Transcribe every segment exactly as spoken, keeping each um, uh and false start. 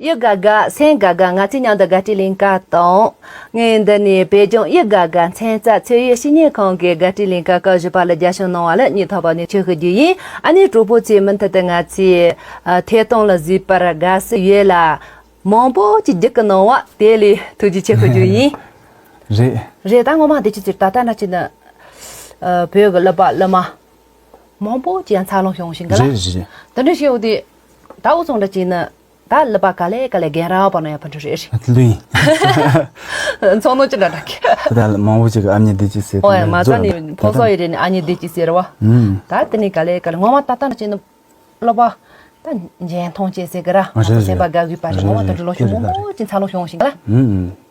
ཡིད་དགའ་དགའ་སེམས་དགའ་དགའ། ང་ཚོས་མཉམ་དུ་དགའ་སྤྲོའི་གླིང་ག་དང་། ངས་འདི་ནས་བོད་ལྗོངས་ཡིད་དགའ་དགའ་ཚན་རྩལ་ཚད་ཡོད་བཤེས་གཉེན་ཁང་གི་དགའ་སྤྲོའི་གླིང་ག་སྐབས་བཞི་པ་ལ་རྒྱ་གཞུང་གནང་བ་ལ་སྙིང་ཐག་པ་ནས་ཆེ་ཞུ་རྒྱུ་ཡིན། ཨ་ནེ་གྲོགས་པོ་ཚོས་མུ་མཐུད་དུ་ང་ཚོའི་ཐད་གཏོང་ལ་གཟིགས་པར་དགའ་བསུ་ཡོད་ལ། མང་པོ་ཅིག་རྒྱུགས་གི་གནང་བ་དེ་ལས་ཐུགས་རྗེ་ཆེ་ཞུ་རྒྱུ་ཡིན། རེད། རེད། ད་ངོ་མ་འདི་ཅི་ཟེར། ད་ལྟ་འདྲ་ཅིག་ནི་བོད་ཀྱི་གླུ་པ་གླུ་མ་མང་པོ་ཅིག་ཡང་འཚར་ལོངས་བྱུང་ཞིང་གི་ལ། རེད་རེད་རེད། དེ་འདྲ་ཞིག་ཡོད་དེ། ད་འུ་ཚོ་འདྲ་ཅིག་ནི་ད་གླུ་པ་ག་ལེ་ག་ལེ་རྒན་རབས་པ་ནང་ཡང་ཕན་ཐོགས་རེད། ལོས་ཡིན། ཚོང་ནོ་ཅི་འདྲ་འདྲ་གི། ད་ལྟ་མང་པོ་ཅིག་གི་ཨ་མྱེས་འདི་ཅི་ཟེར། ཨོ་ཡ། མ་རྩ་ནས་ཕོ་སོ་ཡི་རེད་ནི་ཨ་མྱེས་འདི་ཅི་ཟེར་བ། ད་དེ་ནས་ག་ལེ་ག་ལེ་ངོ་མ་ད་ལྟ་འདྲ་ཅིག་ནི། གླུ་པ། ད་འཇོན་ཐང་ཅན་ཟེར་གི་ར། ང་ཚོ་སེམས་པ་དགའ་གི་པ་རེད། ངོ་མ་ད་འགྲོ་ལོ་ཞུ་མོ་མོ་ཅིག་འཚར་ལོངས་བྱུང་ཞིང་ལ།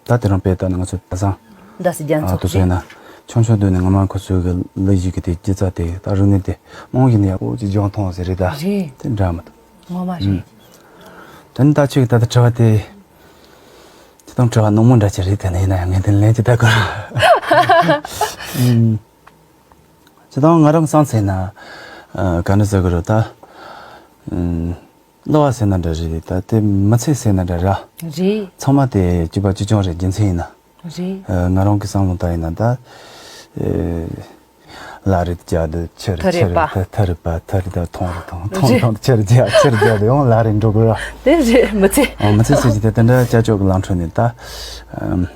ད་དེ་རིང་དཔེ་ལྟ་ན་ང་ཚོ་ད་སང་འདྲ་སི་རྒྱ་མཚོ་དུ་ཟེར་ན། ཆུང་ཆུང་དུས་ནས་ངོ་མ་ཁོ་ཚོའི་གི་གླུ་གཞས་གི་དེ་སྒྱུ་རྩལ་དེ་ད་རིག་གནས་དེ་རྨང་གཞི་ནས་ཡག་པོ་ཅིག་སྦྱངས་ཐོངས་ཟེར་རེད་ད། རེད། དེ་འདྲ་མི་འདུག་ངོ་མ་རེད། དེ་ནི་ད་ཁྱོད་ཀྱི་ད་ལྟ་དྲི་བ་དེ། ཁྱེད་དང་དྲི་བ་ནོར་མོ་འདྲ་ཅིག་རེད། དེ་ནས་ཡིན་ན་ཡང་ངས་དེ་ལན་ཅིག་ད་དགོས། སྤྱིར་བཏང་ང་རང་བསམ་ཚེ་ན། ཨ། ག་འདྲ་ཟེར་དགོས་རེད་ད། ཨུམ། གླུ་བ་ཟེར་ན་འདྲ་རེད་ད། དེ་མི་ཚེ་ཟེར་ན་འདྲ་ར། རེད། ཚང་མ་དེ་གཅིག་པ་གཅིག་རྐྱང་རེད། རྒྱུ་མཚན་ཡིན་ན། རེད། ཨ། ང་རང་གི་བསམ་བློ་ལྟར་ཡིན་ན་ད། ཨེ། ལ་རེ་རྒྱག་དུས་ཆུ་རེ་ཆུ་རེ་པ། ཐ་རེ་པ་ཐ་རེ་ད་ཐོང་རེ་ཐོང་ཐོང་ཐོང་ཆུ་རེ་རྒྱག་ཆུ་རེ་རྒྱག་དུས་ཡང་ལ་རེ་འགྲོ་དགོས་ར། དེ་རེད་མི་ཚེ། ཨ། མི་ཚེ་ཟེར་གྱི་དེ་དེ་འདྲ་ཅ་ཅོག་གི་ལང་འཕྲོ་ནས་ད། ཨམ།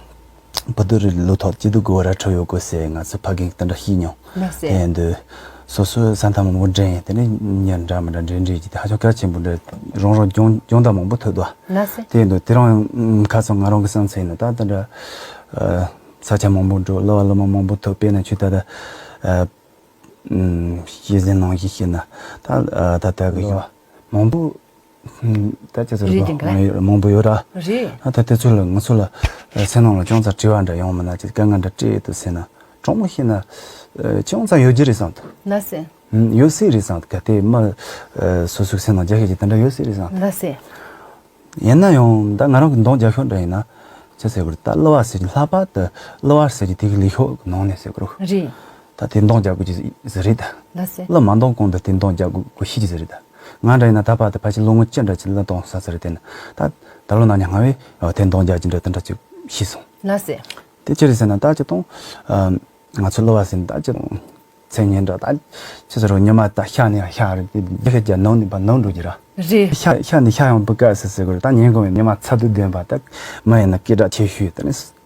བུ་དུ་རི་ལུ་ཐོག་སྐྱིད་སྡུག་གི་འོ་ར་འཕྲོ་ཡོད་དགོས་ཟེར་ང་ཚོ་ཕ་རྒན་གྱིས་དེ་འདྲ་བཤད་མྱོང་། ལགས་སེ། དེ་ཡིན་དུས་སོ་སོའི་ས་མཐའ་མང་པོ་འདྲེན། དེ་ནས་མྱི་འདྲ་མི་འདྲ་འདྲེན་འདྲེན་གྱིས་དེ་ཧ་ཅང་གལ་ཆེན་པོ་འདྲ། རང་རང་སྦྱོང་སྦྱོང་བརྡར་མང་པོ་ཐོབ་འདུག་ལགས་སེ། དེ་ཡིན་དུས་དེ་རིང་ཁ་སང་ང་རང་གི་བསམ་ཚུལ་ཡིན་ན་ད་དེ་འདྲ་ས་ཆ་མང་པོ་འགྲོ། གླུ་བ་གླུ་མ་མང་པོ་ཐོབ། དཔེར་ན་ཁྱོད་ད་ལྟ་ཤེས་ཟིན་ནང་བཞིན་བཤད་ན་ད་ད་ལྟ་གི་ཡོད་མང་པོ། ད་ཅི་ཟེར་རེད་ཀྱང་ག་ལ། མང་པོ་ཡོད་ར། རེད། ཨ། ད་དེ་ཚོ་ལ་ང་ཚོ་ལ་སེམས་ནང་ལ་ཅུང་ཙམ་དྲི་བ་འདྲ་ཡོང་མིན་ན་ཅིག་དཀའ་ངལ་འདྲ་འཕྲད་འདུག་ཟེར་ན། དྲང་མོ་བཤད་ན་ཅུང་ཙམ་ཡོད་རྒྱུ་རེད་བསམ་འདུག་ལགས་སེ། ཡོད་སྲིད་རེད་བསམ་འདུག་གལ་ཏེ་མི་སོ་སོའི་སེམས་ནང་རྒྱ་ཤོད་ཀྱི་དེ་འདྲ་ཡོད་སྲིད་རེད་བསམ་འདུག་ལགས་སེ། ཡིན་ན་ཡང་ད་ང་རང་གི་འདང་རྒྱག་ཤོག་འདྲ་ཡིན་ན། ཅི་ཟེར་དགོས་རེད། ད་གླུ་བ་ཟེར་གྱི་ལྷག་པར་དུ་གླུ་བ་ཟེར་གྱི་དེ་གི་ལས་ཤོག་གི་ནང་ནས་ཟེར་དགོས་རེད། རེད། ད་དེ་འདང་རྒྱག་དགོས་ཀྱི་ཟེར་རེད་ད། ལགས་སེ། གླུ་མ་འདང་གོང་དུ་དེ་འདང་རྒྱག་དགོས་དགོས་ཤེས་ཀྱི་ཟེར་རེད་ད། ང་འདྲ་ཡིན་ན་ད་བར་དུ་ཕལ་ཆེར་ལོ་ངོ་བཅུ་འདྲ་ཅིག་གླུ་བཏང་ས་ཟེར་རེད་དེ་ན། ད་ད་ལོ་ན་ཉ་སྔ་བས་དེ་འདང་རྒྱག་ཀྱི་འདྲ་དེ་འདྲ་ཅིག་ཤེས་སོང་། ལགས་སེ། དེ་ཅི་རེད་ཟེར་ན་ད་ཅི་གཏོང་། ང་ཚོ་གླུ་བ་ཟེར་ན་ད་ཅི་གཏོང་། མཚན་སྙན་གྲགས་ད་ཅི་ཟེར་རོ། ཉི་མ་ད་ཤར་ནས་ཤར་རེད་དེ། འདི་ཤར་རྒྱ་ནང་ནས་པ་ནང་འགྲོ་རྒྱུ་ར། རེད། ཤར་ཤར་ནས་ཤར་ཡོང་བུ་དཀའ་ཟེར་ཟེར་དགོས་རེད། ད་ཉིན་གུང་བའི་ཉི་མ་ཚ་དུས་ལྡན་པ་ད་མི་ཡིན་ན་སྐད་གྲགས་ཆེ་ཤོས། དེ་ནས་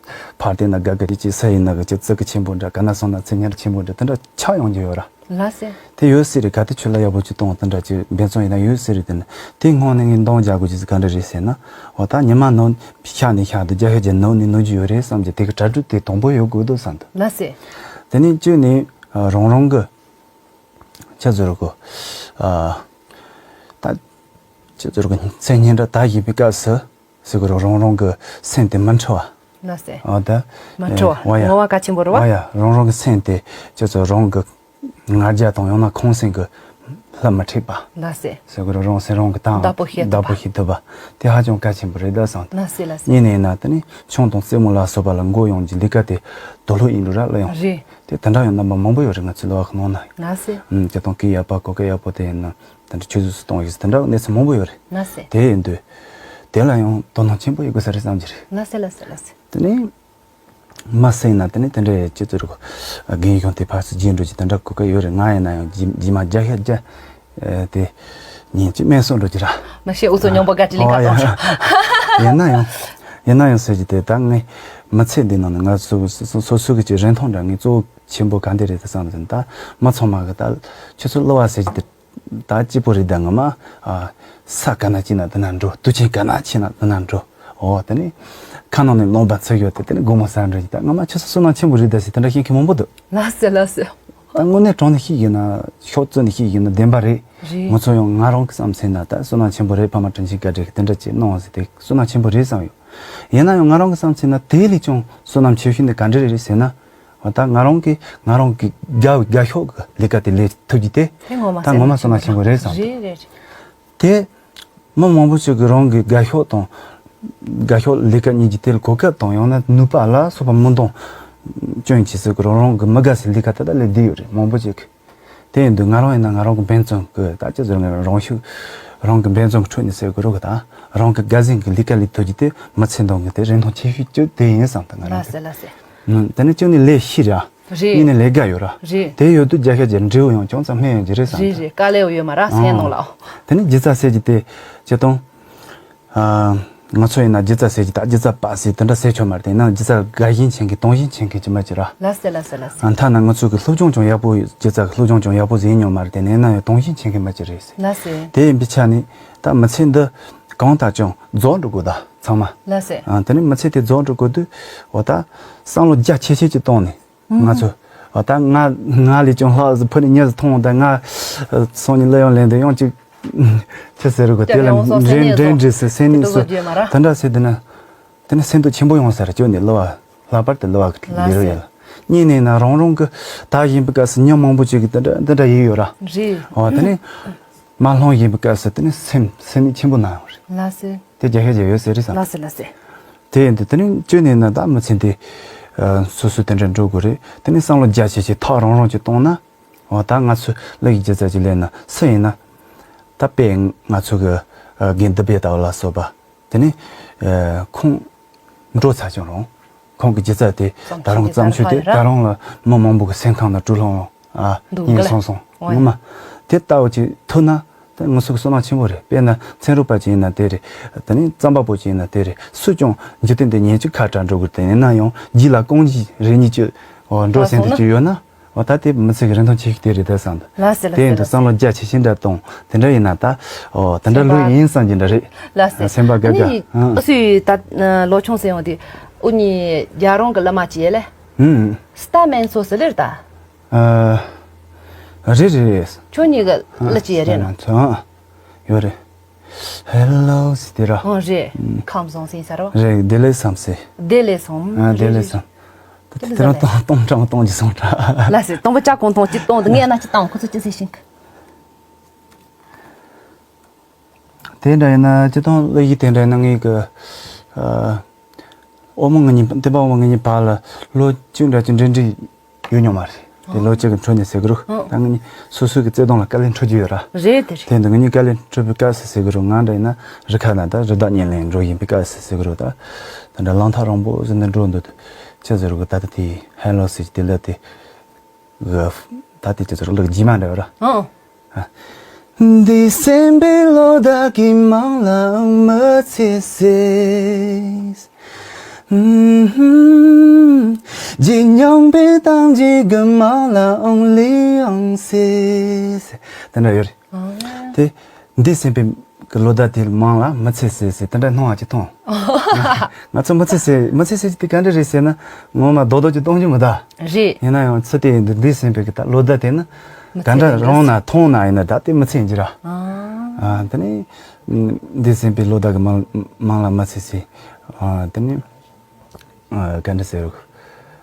ཕར་བལྟས་ན་དགའ་དགའ་ཅིག་ཅིག་ས་ཡིན་ན་གི་ཅིག་ཙི་གུ་ཆེན་པོ་འདྲ། ག་ན་སོང་ན་མཚན་སྙན་གྲགས་ཆེན་པོ་འདྲ་དེ་འདྲ་ཆགས་ཡོང་རྒྱུ་ཡོད་ར། ལགས་སེ། དེ་ཡོད་སྲིད་རེད། གལ་ཏེ་ཁྱོད་ལ་ཡག་པོ་ཅིག་གཏོང་དེ་འདྲ་ཅིག་འབད་བརྩོན་ཡིན་ན་ཡོད་སྲིད་རེད། དེ་ནི་དེའི་སྔོན་ནས་ངས་འདང་རྒྱག་དགོས་ཀྱི་ག་འདྲ་རེད་ཟེར་ན། འོ་ད་ཉི་མ་ནང་ཤར་ནས་ཤར་དུ་རྒྱ་ཤར་རྒྱ་ནང་ནས་ནུབ་རྒྱུ་ཡོད་རེད་བསམ་གྱི་དེ་གི་གྲ་སྒྲིག་དེ་དང་པོ་ཡོད་དགོས་འདུག་བསམ་འདུག་ལགས་སེ། དེ་ནས་བཅུ་ནས་རང་རང་གི་ཆ་ཟུར་གི་ད་ཆ་ཟུར་གི་མཚན་སྙན་གྲགས་ད་ཡིན་པའི་སྐབས་སུ། ཟེར་དགོས་རེད། རང་རང་གི་སེམས་དེ་མི་འཁྲུལ་བ། ལགས་སེ། འོ་ད། མི་འཁྲུལ་བ། ཨེ། འོ་ཡ། ངོ་བ་གལ་ཆེན་པོ་རེད་བ། འོ་ཡ། རང་རང་གི་སེམས་དེ་ཁྱེད་ཚོ་རང་གི་ང་རྒྱལ་དང་ཡང་ན་ཁོང་སེམས་ཀྱི་ལྷ་མི་འཁྲིད་པ། ལགས་སེ། ཟེར་དགོས་རེད། རང་སེམས་རང་གི་དང་བདག་པོ་བྱེད་ཐུབ་པ། བདག་པོ་བྱེད་ཐུབ་པ་དེ་ཧ་ཅང་གལ་ཆེན་པོ་རེད་ད་བསམ། ལགས་སེ་ལགས་སེ། གཉིས་ནས་ཡིན་ན་དེ་ནི་ཆུང་དང་རྩེད་མོ་ལ་སོགས་པ་ལ་མགོ་གཡོག་གི་ལས་ཀ་དེ་དོ་ལོ་ཡིན་འགྲོ་ར་ལ་ཡོང་། རེད། དེ་དེ་འདྲ་ཡང་རྣམ་པ་མང་པོ་ཡོད་རེད་ང་ཚོའི་གླུ་བ་གི་ནང་ན། ལགས་སེ། ཨུམ། སྤྱིར་བཏང་སྐད་ཡག་པ་གོ་སྐབས་ཡག་པོ་དེ་ཡིན་ན། དེ་འདྲ་ཆུད་ཟོས་སུ་གཏོང་ཡོད་ཟེར་དེ་འདྲ་གནས་ཚུལ་མང་པོ་ཡོད་རེད། ལགས་སེ། དེ་ཡིན་དུས། དེ་ལ་ཡང་དོ་སྣང་ཆེན་པོ་ཡོད་དགོས་ས་རེད་བསམ་གྱི་རེད། ལགས་སེ་ལགས་སེ་ལགས་སེ། དེ་ནས། མ་ཟེར་ན་དེ་ནས་དེ་འདྲའི་སྤྱི་ཚོགས་རིག་རྒན་གཞོན་དེ་ཕར་ཚུར་བརྗེ་འགྲོ་གྱི་དེ་འདྲ་གོ་སྐབས་ཡོད་རེད། ང་ཡིན་ན་ཡང་རྗེས་རྗེས་མ་རྒྱ་ཤ་རྒྱ། དེ། ཉིན་གཅིག་སྨན་གསོ་འགྲོ་གྱི་ར། མ་ཤེས་འུ་ཚོ་སྙོམས་པོ་དགའ་སྤྲོའི་གླིང་ག་གཏོང་ཤོག་ཡིན་ན་ཡང་། ཡིན་ན་ཡང་ཟེར་གྱི་དེ་ད་ངས་མི་ཚེ་འདི་ནང་ནས་ང་སོ་སོ་སོ་སོ་གི་ཅིག་རིན་ཐང་འདྲ་ངས་གཙོ་བོ་ཆེན་པོ་ག་འདི་རེད་དེ་བསམ་ཟིན། ད་མི་ཚང་མ་གི་ད་ཁྱོད་ཚོ་གླུ་བ་ཟེར་གྱི་དེ། ད་སྐྱིད་པོ་རེད་ད། ང་མ། ཨ། ས་ག་ན་སྐྱིད་ན་དེ་ན་འགྲོ། དུས་ཆེན་ག་ན་ཆེ་ན་དེ་ན་འགྲོ། འོ་དེ་ནི། ཁ་ནང་ནས་ལོང་པ་ཚིག་ཡོད་དེ་དེ་ནི་སྒོ་མོ་ཟ་འགྲོ་གྱི་ད། ང་མ་ཁྱོད་ཚོ་བསོད་ནམས་ཆེན་པོ་རེད་ད་ཟེར་དེ་འདྲ་བཤད་མཁན་མང་པོ་འདུག་ལགས་སེ་ལགས་སེ། ད་དངོས་གནས་དྲང་ནས་བཤད་ཡིན་ན་ཤོག་བཙུན་ནས་བཤད་ཡིན་ན་བདེན་པ་རེད། རེད། ང་ཚོ་ཡང་ང་རང་གི་བསམ་ཚུལ་ན་ད་བསོད་ནམས་ཆེན་པོ་རེད། ཕ་མ་དྲིན་ཆེན་བཀའ་དྲིན་གྱིས་དེ་འདྲ་ཅིག་གནང་བ་ཟེར་དེ་བསོད་ནམས་ཆེན་པོ་རེད་བསམ་ཡོད། ཡིན་ན་ཡང་ང་རང་གི་བསམ་ཚུལ་ན་དེ་ལས་ཀྱང་བསོད་ནམས་ཆེ་ཤོས་ནི་ག་འདྲ་རེད་ཟེར་ན། འོ་ད་ང་རང་གིས་ང་རང་གི་རྒྱ་རྒྱ་ཤོག་གི་ལས་ཀ་དེ་ལས་ཐུབ་རྒྱུ་དེ། དེ་ངོ་མ་ད་ངོ་མ་བསོད་ནམས་ཆེན་པོ་རེད་བསམ། རེད་རེད། དེ། མི་མང་པོ་ཞིག་གིས་རང་གི་རྒྱ་ཤོག་དང་། རྒྱ་ཤོག་ལས་ཀ་གཉིས་ཀྱི་དེ་ལ་གོ་སྐབས་དང་ཡང་ན་ནུས་པ་ལ་སོགས་པ་མི་འདང་། སྐྱོན་གྱིས་ཟེར་གི་རང་རང་གི་མི་དགའ་སའི་ལས་ཀ་དེ་དག་ལས་བསྡད་ཡོད་རེད་མང་པོ་ཞིག་གིས། དེ་ཡིན་དུས་ང་རང་ཡིན་ན་ང་རང་གི་འབད་བརྩོན་གི་ད་ཅི་ཟེར་ངས་རང་ཤུགས་ རང་གི་འབད་བརྩོན་གྱི་ཁྲོད་ནས་ཟེར་དགོས་རོགས་གི་ད། རང་གི་དགའ་ཟིན་གྱི་ལས་ཀ་ལས་ཐུབ་རྒྱུ་དེ་མི་ཚེ་འདང་གི་དེ་རིན་ཐང་ཆེ་ཤོས་གཅིག་དེ་ཡིན་བསམ་ད་ང་རང་ལ་གི། ཟེར་ལ་ཟེར། ཨུམ། དེ་ནས་གཅིག་ནས་ལས་ཤེས་ར། རེད། གཉིས་ནས་ལས་དགའ་ཡོད་ར། རེད། དེ་ཡོད་དུས་རྒྱལ་ཁབ་ཀྱི་འབྲས་བུ་ཡང་ཅུང་ཙམ་སྨིན་ཡོང་གི་རེད་བསམ་རེད་ད། རེད། དཀའ་ལས་ཡོད་མ་ར་སེམས་ནང་ལ། ཨང་། དེ་ནས་སྒྱུ་རྩལ་ཟེར་རྒྱུ་དེ་སྤྱིར་བཏང་། ཨ། ང་ཚོ་ཡིན་ན་སྒྱུ་རྩལ་ཟེར་གྱི་ད་སྒྱུ་རྩལ་པ་ཟེར་དེ་འདྲ་ཟེར་ཆོག་མ་རེད་དེ་ཡིན་ན་སྒྱུ་རྩལ་དགའ་ཞེན་ཆེན་གི་དུང་ཞེན་ཆེན་གི་ཅི་མ་ཅི་ར། ལ་ཟེར་ལ་ཟེར་ལ་ཟེར། ཨ། མཐའ་ན་ང་ཚོ་གི་སློབ་སྦྱོང་ཀྱང་ཡག་པོ་སྒྱུ་རྩལ་གི་སློབ་སྦྱོང་ཀྱང་ཡག་པོ་ཟིག་ཡིན་མྱོང་མ་རེད་དེ་ཡིན་ན་ཡང་དུང་ཞེན་ཆེན་གི་མ་ཅི་རེད་ཟེར། ལ་ཟེར། དེ་ཡིན་པའི་ཆ་ནས་ད་མི་ཚེ་འདི་གང་ལྟར་ཀྱང་རྫོགས་འགྲོ་དགོས་ད་ཚང་མ། ལ་ཟེར། ཨ། དེ་ནས་མི་ཚེ་དེ་རྫོགས་འགྲོ་དགོས་དུས་འོ་ད་བསམ་བློ་རྒྱ་ཆེ་ཆེ་ཅིག་བཏང་ནས་ང་ཚོ་འོ་ད་ང་ང་ལས་ཀྱང་ལྷག་ཟིག་ཕུ་ནས་ཉེ་ཟིག་མཐོང་འོང་ད་ང་སང་ཉིན་གླུ་དབྱངས་ལེན་དུས་ཡང་ཅིག་ཅི་ཟེར་རུ་གི་དེ་ལ་འགྲན་འགྲན་འགྲིག་ཟེར་སེམས་ནས་སུ་དེ་འདྲ་ཟེར་དེ་ན་དེ་ནས་སེམས་སྡུག་ཆེན་པོ་ཡོང་ས་རེད་ཅོ་ནས་གླུ་བ་ལྷག་པར་དུ་གླུ་བ་གི་ལས་རོགས་ཡ་ལ་གཉིས་ནས་ན་རང་རང་གི་ད་ཡིན་པའི་སྐབས་སུ་ཉམས་མང་པོ་ཅིག་གི་དེ་འདྲ་འདི་འདྲ་ཡིན་ཡོད་ར། རེད། འོ་དེ་ནས་མ་ལྷོང་ཡིན་པའི་སྐབས་སུ་དེ་ནས་སེམས་སེམས་ནས་ཆེན་པོ་ན་ཡོང་རེད། ལ་སེ། དེ་རྒྱ་ཤ་རྒྱ་ཡོད་ཟེར་རེད་བསམ། ལ་སེ་ལ་སེ། དེ་ཡིན་དུས་དེ་ནས་ཅོ་ནས་ན་ད་མི་ཚེ་འདི་སོ་སོ་དེ་འདྲ་འགྲོ་དགོས་རེད། དེ་ནས་བསམ་བློ་རྒྱ་ཆེ་ཆེ་ཐག་རང་རང་ཅིག་གཏོང་ན། འོ་ད་ང་ཚོ་གླུ་ཡི་སྒྱུ་རྩལ་ཅིག་ལས་ན་སུ་ཡིན་ན། ད་དཔེ་ང་ཚོ་གི་རྒན་འདི་པའི་ལྟ་བུ་ལ་སོགས་པ། དེ་ནས་ཁོང་འགྲོ་ཚར་ཀྱང་རུང་། ཁོང་གི་སྒྱུ་རྩལ་དེ་ད་རུང་བརྩམས་ཆོས་དེ་ད་རུང་ལ་མི་མང་པོ་གི་སེམས་ཁམས་ལ་སྤྲོ་སློང་ཨ་སྙེག་སོང་སོང་ངོ་མ། དེ་ལྟ་བུ་ཅིག་ཐུབ་ན་དེ་ང་ཚོ་གི་བསོད་ནམས་ཆེན་པོ་རེད། དཔེར་ན་ཚན་རིག་པ་ཅིག་ཡིན་ན་དེ་རེད། དེ་ནས་རྩོམ་པ་པོ་ཅིག་ཡིན་ན་དེ་རེད། སུ་ཀྱང་འཇིག་རྟེན་འདི་ཉིན་གཅིག་ཁ་བྲལ་འགྲོ་དགོས་དེ་ཡིན་ན་ཡང་རྗེས་ལ་རྐང་གཅིག་རེ་གཉིས་ཀྱི་འགྲོ་ཟིན་དེ་ཅིག་ཡོད་ན། འོ་ད་དེ་མི་ཚེ་གི་རིན་ཐང་ཆེ་ཤོས་དེ་རེད་ད་བསམ་འདུག་ལ་སེ་ལ་དེ་ཡིན་དུས་བསམ་བློ་རྒྱ་ཆེ་ཤོས་འདྲ་གཏོང་དེ་འདྲ་ཡིན་ན་ད། འོ་དེ་འདྲ་ལོས་ཡིན་བསམ་གྱི་འདྲ་རེད། ལ་སེ། སེམས་པ་དགའ་དགའ་ཨ་སུའི་ད་ལོ་ཆུང་སེ་ཡོང་དུས་ཨུ་གཉིས་རྒྱ་རོང་གི་གླུ་མ་ཅི་ཡེ་ལེ། ཧུམ། སྟ་མེན་སོ་སི་ལེར་ད། ཨ། རེད་རེད་རེད། ཁྱོད་གཉིས་ཀྱི་གླུ་ཅི་ཡེ་རེད་ན། ཨ། ཡོད་རེད། ཧེ་ལོ་སི་དེ་ར། ཨོ་རེད། ཁམས་བཟང་སེང་ས་ར། རེད་བདེ་ལེགས་བསམ་སེ། བདེ་ལེགས་སོང་། ཨ་བདེ་ལེགས་བསམ། དེ་རང་སྟོང་སྟོང་ཀྲང་སྟོང་གི་སོང་ཀྲ། ལ་སེ་སྟོང་པ་ཅག་གོང་སྟོང་ཅི་སྟོང་དུ་ངས་ན་ཅི་སྟོང་ཁོ་ཚོ་ཅི་སེ་ཤིང་། དེ་འདྲ་ཡིན་ན་ཅི་སྟོང་གླུ་ཡིག་དེ་འདྲ་ཡིན་ན་ངས་གི། ཨ། ཨོ་མོ་ང་གཉིས་བསྟན་པ་ཨོ་མོ་ང་གཉིས་བར་ལ་ལོ་བཅུ་འདྲ་ཅིག་འབྲེལ་འདྲིས་ཡོད་མྱོང་མ་རེད། དེ་ལོ་གཅིག་གི་འཕྲོ་ནས་ཟེར་གི་རུ་ཨང་། ད་ང་གཉིས་སོ་སོ་གི་བརྩེ་དུང་ལ་དཀའ་ལས་འཕྲོད་ཀྱི་ཡོད་ར། རེད་དེ་རེད། དེ་འདི་ང་གཉིས་དཀའ་ལས་འཕྲོད་པའི་སྐབས་སུ་ཟེར་གི་རུ་ང་འདྲ་ཡིན་ན་རི་ཁ་ན་ད་རི་དྭགས་ཉིན་ལས་འགྲོ་ཡིན་པའི་སྐབས་སུ་ཟེར་གི་རུ་ད། ད་འདྲ་གླང་ཐག་རིང་པོ་ཟེར་ནས་འགྲོ་འདུག་ཅི་ཟེར་གི་ད་ད་དེ་ཧན་ལོ་ཟེར་གྱི་དེ་ལ་དེ། གི། ད་དེ་ཅི་ཟེར་གི་ལུག་རྗེས་མ་འདྲ་བ་ར། ཨང་། འདས་ཟིན་པའི་ལོ་ཟླ་གི་མིང་ལའང་མི་ཚེ་ཟེར། ཨུམ། བརྗེད་མྱོང་པའི་གཏམ་རྒྱུད་ཀྱི་མིང་ལའང་ལས་ཡང་ཟེར། དེ་འདྲ་ཡོད་རེད། ཨང་། དེ། འདས་ཟིན་པའི་གི་ལོ་ཟླ་དེའི་མིང་ལ་མི་ཚེ་ཟེར་ཟེར་དེ་འདྲ་སྣང་བ་ཅིག་མཐོང་། ང་ཚོ་མི་ཚེ་ཟེར་མི་ཚེ་ཟེར་གྱི་དེ་ག་འདྲ་རེད་ཟེར་ན་ངོ་མ་རྡོག་རྡོག་ཅིག་གཏོང་རྒྱུ་མི་གདའ། རེད། ཡིན་ན་ཡང་ཚུལ་དེ་ཡིན་དུས་འདས་ཟིན་པའི་གི་ད་ལོ་ཟླ་དེ་ནི་མི་ག་ཚེ་འདྲ་ཡིན་རུང་ན་མཐོང་ན་ཡིན་ན་ད་དེ་མི་ཚེ་ཡིན་གྱི་ར། ཨ། ཨ། དེ་ནི་འདས་ཟིན་པའི་ལོ་ཟླ་གི་མིང་མིང་ལ་མི་ཚེ་ཟེར། ཨ། དེ་ནི། ཨ། ག་འདྲ་ཟེར་རོ།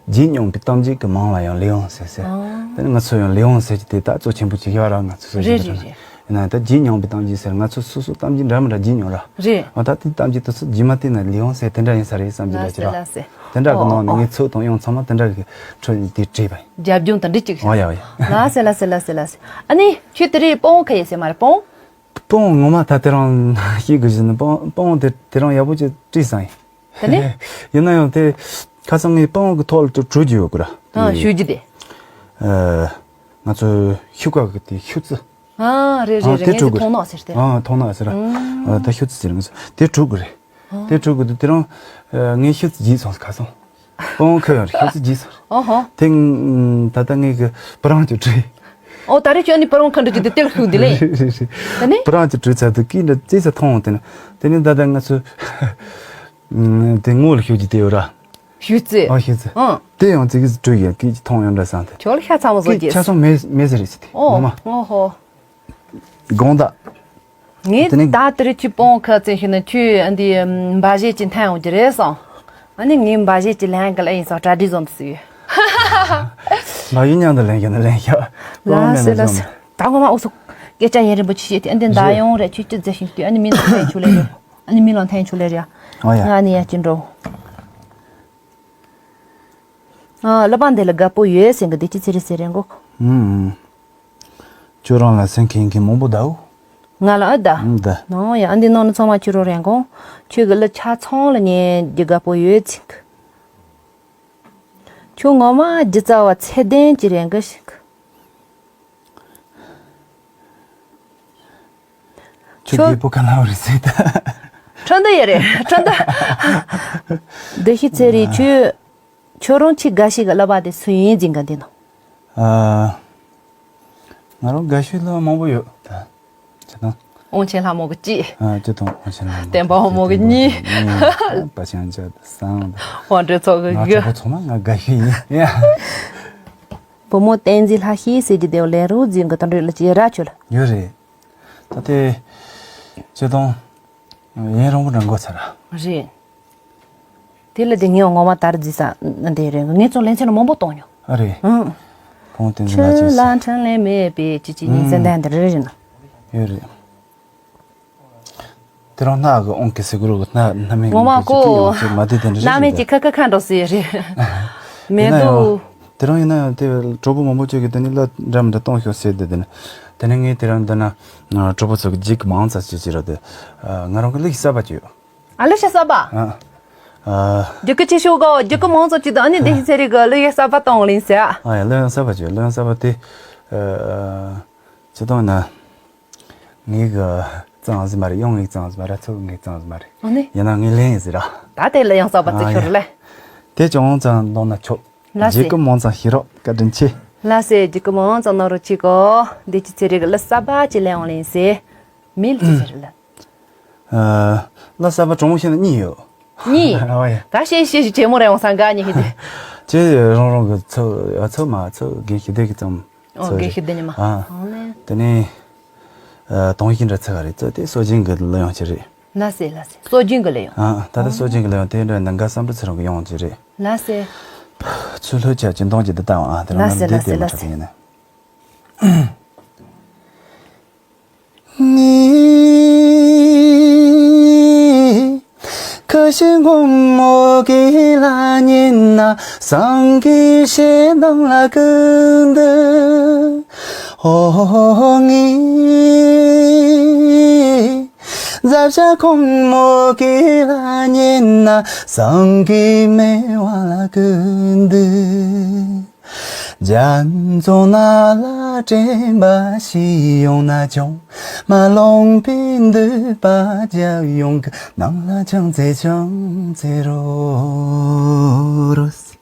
བརྗེད་མྱོང་པའི་གཏམ་རྒྱུད་ཀྱི་མིང་ལ་ཡང་ལས་ཡོང་ཟེར་ཟེར། ཨ། དེ་ནི་ང་ཚོ་ཡང་ལས་ཡོང་ཟེར་གྱི་དེ་ད་གཙོ་ཆེན་པོ་ཅིག་ཡོད་ར་ང་ཚོ་སོ་སོ་རེད་རེད་རེད། ཡིན་ན་ད་བརྗེད་མྱོང་པའི་གཏམ་རྒྱུད་ཟེར་ང་ཚོ་སོ་སོ་གཏམ་རྒྱུད་འདྲ་མི་འདྲ་བརྗེད་མྱོང་ར། རེད། འོ་ད་དེ་གཏམ་རྒྱུད་དེ་ཚོ་རྗེས་མ་བལྟས་ན་ལས་ཡོང་ཟེར་དེ་འདྲ་ཡིན་ས་རེད་བསམ་གྱི་ལ་འདྲ་ཅི་ར། ཟེར་ལ་ཟེར། དེ་འདྲ་གི་ཨོ་ནང་ནས་ཨོ་ངས་ཚོད་དང་ཡོང་ཚང་མ་དེ་འདྲ་གི་ཁྲོད་ནས་དེ་བྲིས་པ་ཡིན། རྒྱབ་ལྗོངས་དེ་འདྲ་ཅིག་ཨོ་ཡ་ཨོ་ཡ། ལ་ཟེར་ལ་ཟེར་ལ་ཟེར་ལ་ཟེར། ཨ་ནི་ཁྱོད་དེ་རིང་སྤོ་བོ་ག་ཡེ་ཟེར་མ་རེད་སྤོ་བོ། སྤོ་བོ་ངོ་མ་ད་དེ་རང་ཤེས་དགོས་ཞེ་ན་སྤོ་སྤོ་བོ་དེ་དེ་རང་ཡག་པོ་ཅིག་བྲིས་ས་ཡིན། དེ་ནས། ཡིན་ན་ཡང་དེ་ཁ་སང་ངས་སྤང་གི་ཐོག་ལ་དུ་བྲོས་རྒྱུ་ཡོད་གི་ར། ཨ། ཞུ་རྒྱུ་དེ། ཨ། ང་ཚོ་ཤུ་ཀ་གི་དེ་ཤུ་ཙི། ཨ། རེད་རེད་རེད། དེ་ངས་དེ་བྲོས་གི་མཐོང་ནག་ཟེར་ཏེ། ཨ། མཐོང་ནག་ཟེར་ར། ཨ། ད་ཤུ་ཙི་ཟེར་ང་ཚོ་དེ་བྲོས་གི་རེད། དེ་བྲོས་གི་དུས་དེ་རང་ངས་ཤུ་ཙི་བརྗེད་སོང་ཁ་སང་། སྤང་ཁ་ཡང་ཤུ་ཙི་བརྗེད་སོང་། ཨོ་ཧོ། དེ་ད་ལྟ་ངས་གི་པུ་རང་གི་བྲོས། ཨོ་ད་རེས་ཁྱོད་ནི་པུ་རང་ཁ་འགྲོ་རྒྱུ་དེ་དེ་ལ་ཤུགས་དེ་ལེ། རེད་རེད་རེད། དེ་ནས། པུ་རང་གི་བྲོས་ཚར་དུས་ཀི་འདྲ་ཙེ་ཙེ་མཐོང་དེ་ནས་དེ་ནས་ད་ལྟ་ང་ཚོ། དེ་ངོ་ལ་ཤོད་ཀྱི་དེ་ཡོད་ར། ཤུ་ཙི། ཨ་ཤུ་ཙི། ཨང་། དེ་ཡང་ཙི་གི་ཙི་བྲོས་ཡོད་ཀི་ཅི་མཐོང་ཡོད་འདྲ་བསམ་དེ། ཁྱོད་ལ་ཤ་ཚ་མོ་བཟོ་ཀི་རྒྱུ། ཆ་ཚང་མེད་མེད་ཟེར་རེད་ཟེར་དེ། ཨོ། ངོ་མ། ཨོ་ཧོ། དགོང་དག་ངས་དེ་ནས་ད་དེ་རིང་ཁྱོད་སྤོང་ཁ་ཙེ་ཤི་ན་ཁྱོད་འདི་འབའ་ཞེ་ཅི་འཐེན་འོང་གི་རེད་སོང་། ཨ་ནི་ངས་འབའ་ཞེ་ཅི་ལན་གི་ལ་ཡིན་སོང་གྲ་སྒྲིག་བཟོ་འདུག་ཟེར་ཡོད། འབའ་ཞེ་མཉམ་དུ་ལེན་གི་ན་ལེན་ཤག་ལ་སེ་ལ་སེ། ད་ངོ་མ་འུ་ཚོ་སྐད་ཆ་ཡིན་རིན་པོ་ཆེ་བཤད་དེ་ཨ་འདི་འདའ་ཡོང་རེད་ཁྱོད་ཅི་མཛད་ཤིང་ལྟོས་ཨ་ནི་མི་ལ་འཐེན་ཆུ་ལེ་རེད། ཨ་ནི་མི་ལ་འཐེན་ཆུ་ལེ་རེད། ཨོ་ཡ། ང་ནི་ཡ་ཅི་འགྲོ། ཨ་ལ་པང་འདི་ལ་དགའ་པོ་ཡོད་ཟེར་གི་འདི་ཅི་ཚེ་རི་ཟེར་རེད་གོ། ཨུམ། ཁྱོད་རང་ལ་སེང་གེ་ཡིན་མཁན་མང་པོ་འདའོ། ང་ལ་ཨ་ད། ཨ་ད། ནང་ཡང་ཨ་འདི་ནང་ནས་ཚང་མ་ཁྱོད་རང་རེད་གོ། ཁྱོད་ཀྱི་ལ་ཆ་ཚང་ལ་ཉན་རྒྱུ་དགའ་པོ་ཡོད་ཅིག། ཁྱོད་ངོ་མ་སྒྱུ་རྩལ་བ་ཚད་ལྡན་ཅིག་རེད་གི་ཞིག། ཁྱོད་ཁྱོད་རྒད་པོ་ག་ལ་བ་རེད་ཟེར་ད། ཁྲོན་ད་ཡོད་རེད་ཁྲོན་ད། བདེ་སྐྱིད་ཚེ་རིང་ཁྱོད། ཁྱོད་རང་ཆེས་དགའ་ཤོས་ཀྱི་བསླབ་པ་དེ་སུ་ཡིན་ཟིན་ག་འདི་ནང་། ཨ། ང་རང་དགའ་ཤོས་ལ་མང་པོ་ཡོད་ད། ཅི་དང་། དབང་ཆེན་ལྷ་མོ་གི་གཅིག། ཨ་ཅི་དང་དབང་ཆེན་ལྷ་མོ་གི་བསྟན་པ་དབང་མོ་གི་གཉིས། པ་ཆེན་ཅག་གསང་། དབང་འདྲེན་ཚོགས་ཀྱི་ང་དགུ། གྲོགས་པོ་ཚང་མ་ང་དགའ་ཤོས་ཡིན་ཡ། བུ་མོ་བསྟན་འཛིན་ལྷ་ཤེས་ཟེར་གྱི་དེའོ་ལས་རོགས་འཛིན་གི་དོན་འགྲུལ་ལ་ཅི་ར་ཆོལ། ཡོད་རེད། ད་དེ། ཅི་དང་། ཡུན་རིང་པོ་འདྲ་འགོར་ཚར། རེད། དེ་ལ་དེ་ངས་ངོ་མ་དར་རྫི་ས་འདི་རེད་ངས་ཚོ་ལན་ཚན་མང་པོ་གཏོང་མྱོང་། ཨ་རེད། ཨང་། ཁོང་བསྟན་འཛིན་ལགས་ཆུ་ལ་ཀྱིས། འཕྲིན་ལས་མེད་པའི་ཅི་ཅི་ཉིན་ཟེར་འདན་འདི་རེད་རེད་ན། ཡོད་རེད། དེ་རང་སྣག་གི་ཨོང་གི་སི་གུ་རུ་གི་སྣ་སྣ་མིན་ངོ་མ་གི་ཅི་ཅི་ཀོ། ཡོང་ཅི་མ་དེ་དེ་འདྲ་རེད། སྣ་མིན་གྱི་ཁ་ཁ་ཁ་འགྲོ་སི་རེད། མེད་ཡིན་ན་ཡང་དུ། དེ་རང་ཡིན་ན་ཡང་དེ་གྲོགས་པོ་མང་པོ་ཅིག་གིས་དེ་ནི་ལ་འདྲ་མི་འདྲ་གཏོང་ཤོག་ཟེར་དེ་དེ་ནི། དེ་ནི་ངས་དེ་རང་འདི་ན་གྲོགས་པོ་ཚོ་གི་ཇིག་མང་ཙམ་ཅི་ཅི་ར་དེ། ང་རང་གི་ལུགས་གསར་པ་ཅིག་ཡོད། ཨ་ལུགས་གསར་པ། ཨ། ཨ། རྒྱུ་གི་ཆེ་ཤོས་གོ་རྒྱུ་གི་མང་ཙམ་ཅིག་དང་ཨ་ནི་བདེ་སྐྱིད་ཚེ་རིང་གི་ལུགས་གསར་པ་གཏོང་ལིན་ཟེར། ཨ་ཡ་ལུགས་གསར་པ་ཅིག་ལུགས་གསར་པ་དེ། ཨ། ཅི་གཏོང་ན། ངའི་གི་གཙང་ཟི་མ་རེད་ཡོང་ངའི་གཙང་ཟི་མ་རེད་ཚོ་ངའི་གཙང་ཟི་མ་རེད། ཨ་ནི། ཡིན་ན་ངའི་ལན་ཡིན་ཟེར་ར། ད་དེ་ལ་ཡང་གསར་པ་ཨ་ཙི་ཡ། ཁྱོར་ལེ། དེ་ཅུང་ཙམ་འདོང་ན་ཆོག་ལ་རྗེ་སྐུ་མང་ཙམ་ཤེས་རོགས་བཀའ་དྲིན་ཆེ། ལ་སེ་རྗེ་སྐུ་མང་ཙམ་གནང་རོགས་གྱིས་གོ་བདེ་སྐྱིད་ཚེ་རིང་གི་ལ་གསར་པ་ཅིག་ལེན་འོང་ལིན་ཟེར། མིལ་ཅི་ཟེར་ལ། ཨ། ལ་གསར་པ་གྲོང་མོ་ཤེས་ན་གཉིས་ཡོད། གཉིས། ཨ་ཡ། ད་ཤེས་ཤེས་ཤིག་ཇེ་མོ་རེ་འོང་སང་ག་གཉིས་ཤིག་དེ། ཅེ་རང་རང་གི་ཚོ་ཨ་ཚོ་མ་ཚོ་དགེ་ཤེས་སྡེ་གི་ཙམ། ཨོ་ཚོ་དགེ་རེད། ཤེས་སྡེ་ཉི་མ། ཨ། ཨོ་ལེ། དེ་ནས། ཨ་དོང་ཡིག་འདྲ་ཚ་ག་རེད་ཚོ་དེ་སྲོལ་རྒྱུན་གི་ལ་ཡོང་ཆེ་རེད། ལ་སེ་ལ་སེ་སྲོལ་རྒྱུན་གི་ལ་ཡོང་། ཨ་ད་དེ་སྲོལ་རྒྱུན་གི་ལ་ཡོང་དེ་འདྲ་ནང་ག་བསམ་འགྲུབ་ཚེ་རང་གི་ཡོང་ཆེ་རེད། ལ་སེ། ཚུལ་ལྷོད་ཆ་ཅི་འདོང་ཅི་འདི་ལྟ་བ་ཨ་དེ་རང་ལ་ནམ་སེ་འདི་ལ་དེ་མ་སེ་ཆོག་གི་ཡིན་ན། ངའི་ཁ་ཞེ་སྒོར་མོ་གི་ལ་ཉན་ན་སང་གི་ཞེ་སྡང་ལ་ཀུན་འདུག་ཨོ་ངའི་རྫ་བྱ་སྒོར་མོ་གི་ལ་ཉན་ན་སང་གི་མེ་བ་ལ་ཀུན་འདུག་རྒྱ་མཚོ་ནང་ལ་དྲན་པ་ཞིག་ཡོང་ན་ཅུང་མ་ལོང་པའི་འདོད་པ་རྒྱབ་ཡོང་གི་ནང་ལ་ཅང་ཙེ་ཅང་ཙེ་རོ་རོ་སི།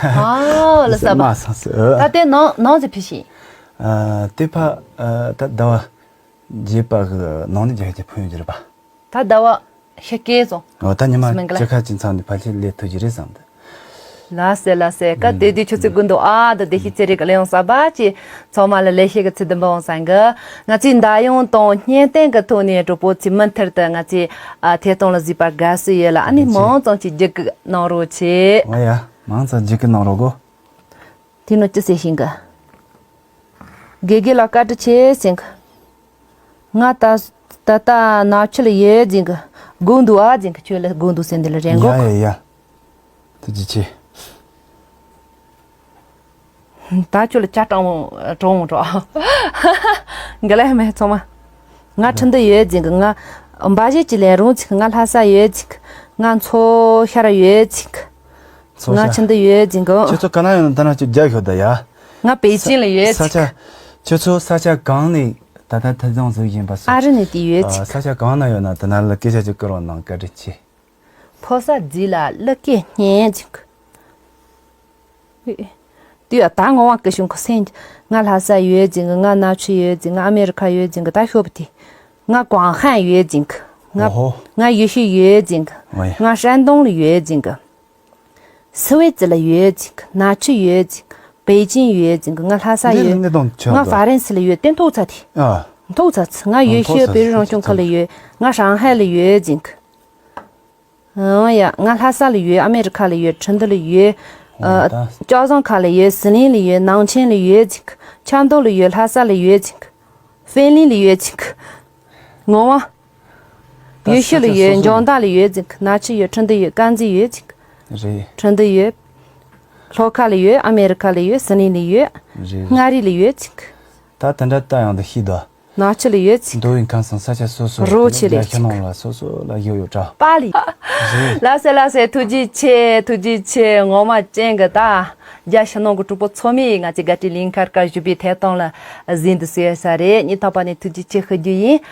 ཨ་ལ་ས་པ། མ་སང་སི། ད་དེ་ནང་ནང་ཙེ་ཕི་ཤི། ཨ་དེ་ཕ་ཨ་ད་ཟླ་བ་རྗེས་པ་གི་ནང་ནས་རྒྱ་ཆེ་ཕུ་ཡོང་རྒྱུ་རེད་པ། ད་ཟླ་བ་ཤ་སྐད་སོང་། འོ་ད་ཉི་མ་སྨན་གླ་ཅི་ཁ་ཅི་མཚམས་ནས་ཕལ་ཆེར་ལས་ཐུབ་ཀྱི་རེད་བསམ་འདུག་ལ་སེ་ལ་སེ་ཀ་དེ་དུས་ཆུ་ཚོད་དགུ་འདུག་ཨ་ད་བདེ་སྐྱིད་ཚེ་རིང་གི་ལས་ཡོང་གསར་པ་ཅི་ཚང་མ་ལ་ལེགས་བཤད་ཀྱི་ཚིག་དུམ་པ་འོང་སང་གི་ང་ཚོའི་མདའ་ཡོང་དང་བརྙན་བསྟན་གྱི་ཐོག་ནས་གྲོགས་པོ་ཚོས་མུ་མཐུད་དུ་ང་ཚོའི་ཨ་ཐད་གཏོང་ལ་གཟིགས་པར་དགའ་བསུ་ཡོད་ལ་ཨ་ནི་མང་ཙམ་ཅིག་བརྒྱུད་སྐུལ་གནང་རོགས་བྱེད། འོ་ཡ་མང་ཙམ་བརྒྱུད་སྐུལ་གནང་རོགས་གོ། དེ་ནོ་ཅི་ཟེར་ཤིང་གི། དགེ་རྒན་ལ་བཀའ་དྲིན་ཆེ་ཟེར་གི། ང་ད་ད་ལྟ་ནག་ཆུ་ལ་ཡོད་ཟེར་གི། སྒུག་འདུག་ཨ་ཟེར་གི་ཁྱོད་ལ་སྒུག་འདུག་ཟེར་འདི་ལ་རན་གོ། ཡ་ཡ་ཡ། ཐུགས་རྗེ་ཆེ། ད་ཁྱོད་ལ་ཅ་གྲང་གྲང་འགྲོ། འགལ་ལ་མེད་ཚང་མ། ང་ཁྲིན་ཏུ་ཡོད་ཅིག་ང་འབའ་ཞིག་ཅི་ལས་རུང་ཅིག་ང་ལྷ་ས་ཡོད་ཅིག་ང་མཚོ་ཤར་ཡོད་ཅིག་མཚོ་ང་ཤར། ཁྲིན་ཏུ་ཡོད་ཅིག་ཁྱོད་ཚོ་ག་ན་ཡོད་ན་ད་ན་ཅིག་རྒྱག་ཤོག་ད་ཡ། ང་པེ་ཅིན་ལ་ཡོད་ས་ཅིག་ཆ། ཁྱོད་ཚོ་ས་ཆ་གང་ནས་ད་ལྟ་ཐད་གཏོང་བཟོ་བཞིན་པ་སོགས། ཨ་རི་ནས་དེ་ཡོད་ཅིག་ས་ཆ་གང་ན་ཡོད་ན་ད་ན་ལ་སྐད་ཆ་ཅིག་བསྐུར་བ་གནང་བཀའ་དྲིན་ཆེ། ཕོ་གསར་རྫི་ལ་གླུ་སྐད་སྙན་ཅིག་དུས་ད་ངོ་བ་སྐུ་ཞུང་ཁོ་སེང་། ང་ལྷ་ས་ཡོད་ཅིང་ང་ནག་ཆུ་ཡོད་ཅིང་ང་ཨ་མེ་རི་ཁ་ཡོད་ཅིང་ད་ཤོབ་དེ། ང་ཀོང་ཧན་ཡོད་ཅིང་། ང་ཨོ་ཧོ། ང་ཡུལ་ཤུལ་ཡོད་ཅིང་། ཨོ་ཡ། ང་ཧྲན་ཏུང་ལ་ཡོད་ཅིང་། སི་ཝེ་ཙི་ལ་ཡོད་ཅིང་། ནག་ཆུ་ཡོད་ཅིང་། པེ་ཅིན་ཡོད་ཅིང་། ང་ལྷ་ས་འདི་ཡོད། གནས་སྟངས་ཆགས་ང་འདུག་ཧྥ་རན་སི་ལ་ཡོད་དེ་མཐོ་ཚ་དེ། ཨ། མཐོ་ཚ་ཚ་ང་ཡུལ་ཤུལ་བོད་རིགས་རང་སྐྱོང་ཁུལ་ལ་ཡོད། ང་ཧྲང་ཧའེ་ལ་ཡོད་ཅིང་། ཨང་ཡ། ང་ལྷ་ས་ལ་ཡོད། ཨ་མེ་རི་ཁ་ལ་ཡོད། ཁྲིན་ཏུ་ལ་ཡོད། ཨ། ཨོ་ད། ལྕོག་བཟང་ཁ་ལ་ཡོད། ཟི་ལིང་ལ་ཡོད། ནང་ཆེན་ལ་ཡོད་ཅིག་ཆབ་མདོ་ལ་ཡོད། ལྷ་ས་ལ་ཡོད་ཅིག་ཧྥེན་ལིན་ལ་ཡོད་ཅིག་ངོ་མ། ད་ཡུལ་ཤུལ་ལ་ཡོད། ས་ཆ་སོ་སོ་འཇོན་ཐང་ལ་ཡོད་ཅིག་ནག་ཆུ་ཡོད། ཁྲིན་ཏུ་ཡོད། དཀར་མཛེས་ཡོད་ཅིག་རེད། ཁྲིན་ཏུ་ཡོད། ལྷོ་ཁ་ལ་ཡོད། ཨ་མེ་རི་ཁ་ལ་ཡོད། ཟི་ལིང་ལ་ཡོད། རེད། མངའ་རིས་ལ་ཡོད་ཅིག་ད་དེ་འདྲ་ལྟ་ཡང་འདི་ཤི་ད། ནག་ཆུ་ལ་ཡོད་ཅིག་འདུ་བའི་ཁམས་སང་ས་ཆ་སོ་སོ་རོ་ཆེ་ལ་རྒྱ་ཡོད་ཤ་ཅིག་ནང་ལ་སོ་སོ་ལ་ཡོད་ཡོད་འདྲ། པ་ལི། རེད། ལགས་སེ་ལགས་སེ། ཐུགས་རྗེ་ཆེ། ཐུགས་རྗེ་ཆེ། ངོ་མ་ཅན་གི་ད། རྒྱ་ཤ་ནང་གི་གྲོགས་པོ་ཚང་མས་ང་ཚོའི་དགའ་སྤྲོའི་ལིང་ཁར་བཀའ་ཞུ་བའི་ཐད་གཏོང་ལ་གཟིགས་འདུག་ཟེར་ས་རེད། སྙིང་ཐག་པ་ནས་ཐུགས་རྗེ་ཆེ་ཞུ་རྒྱུ་ཡིན།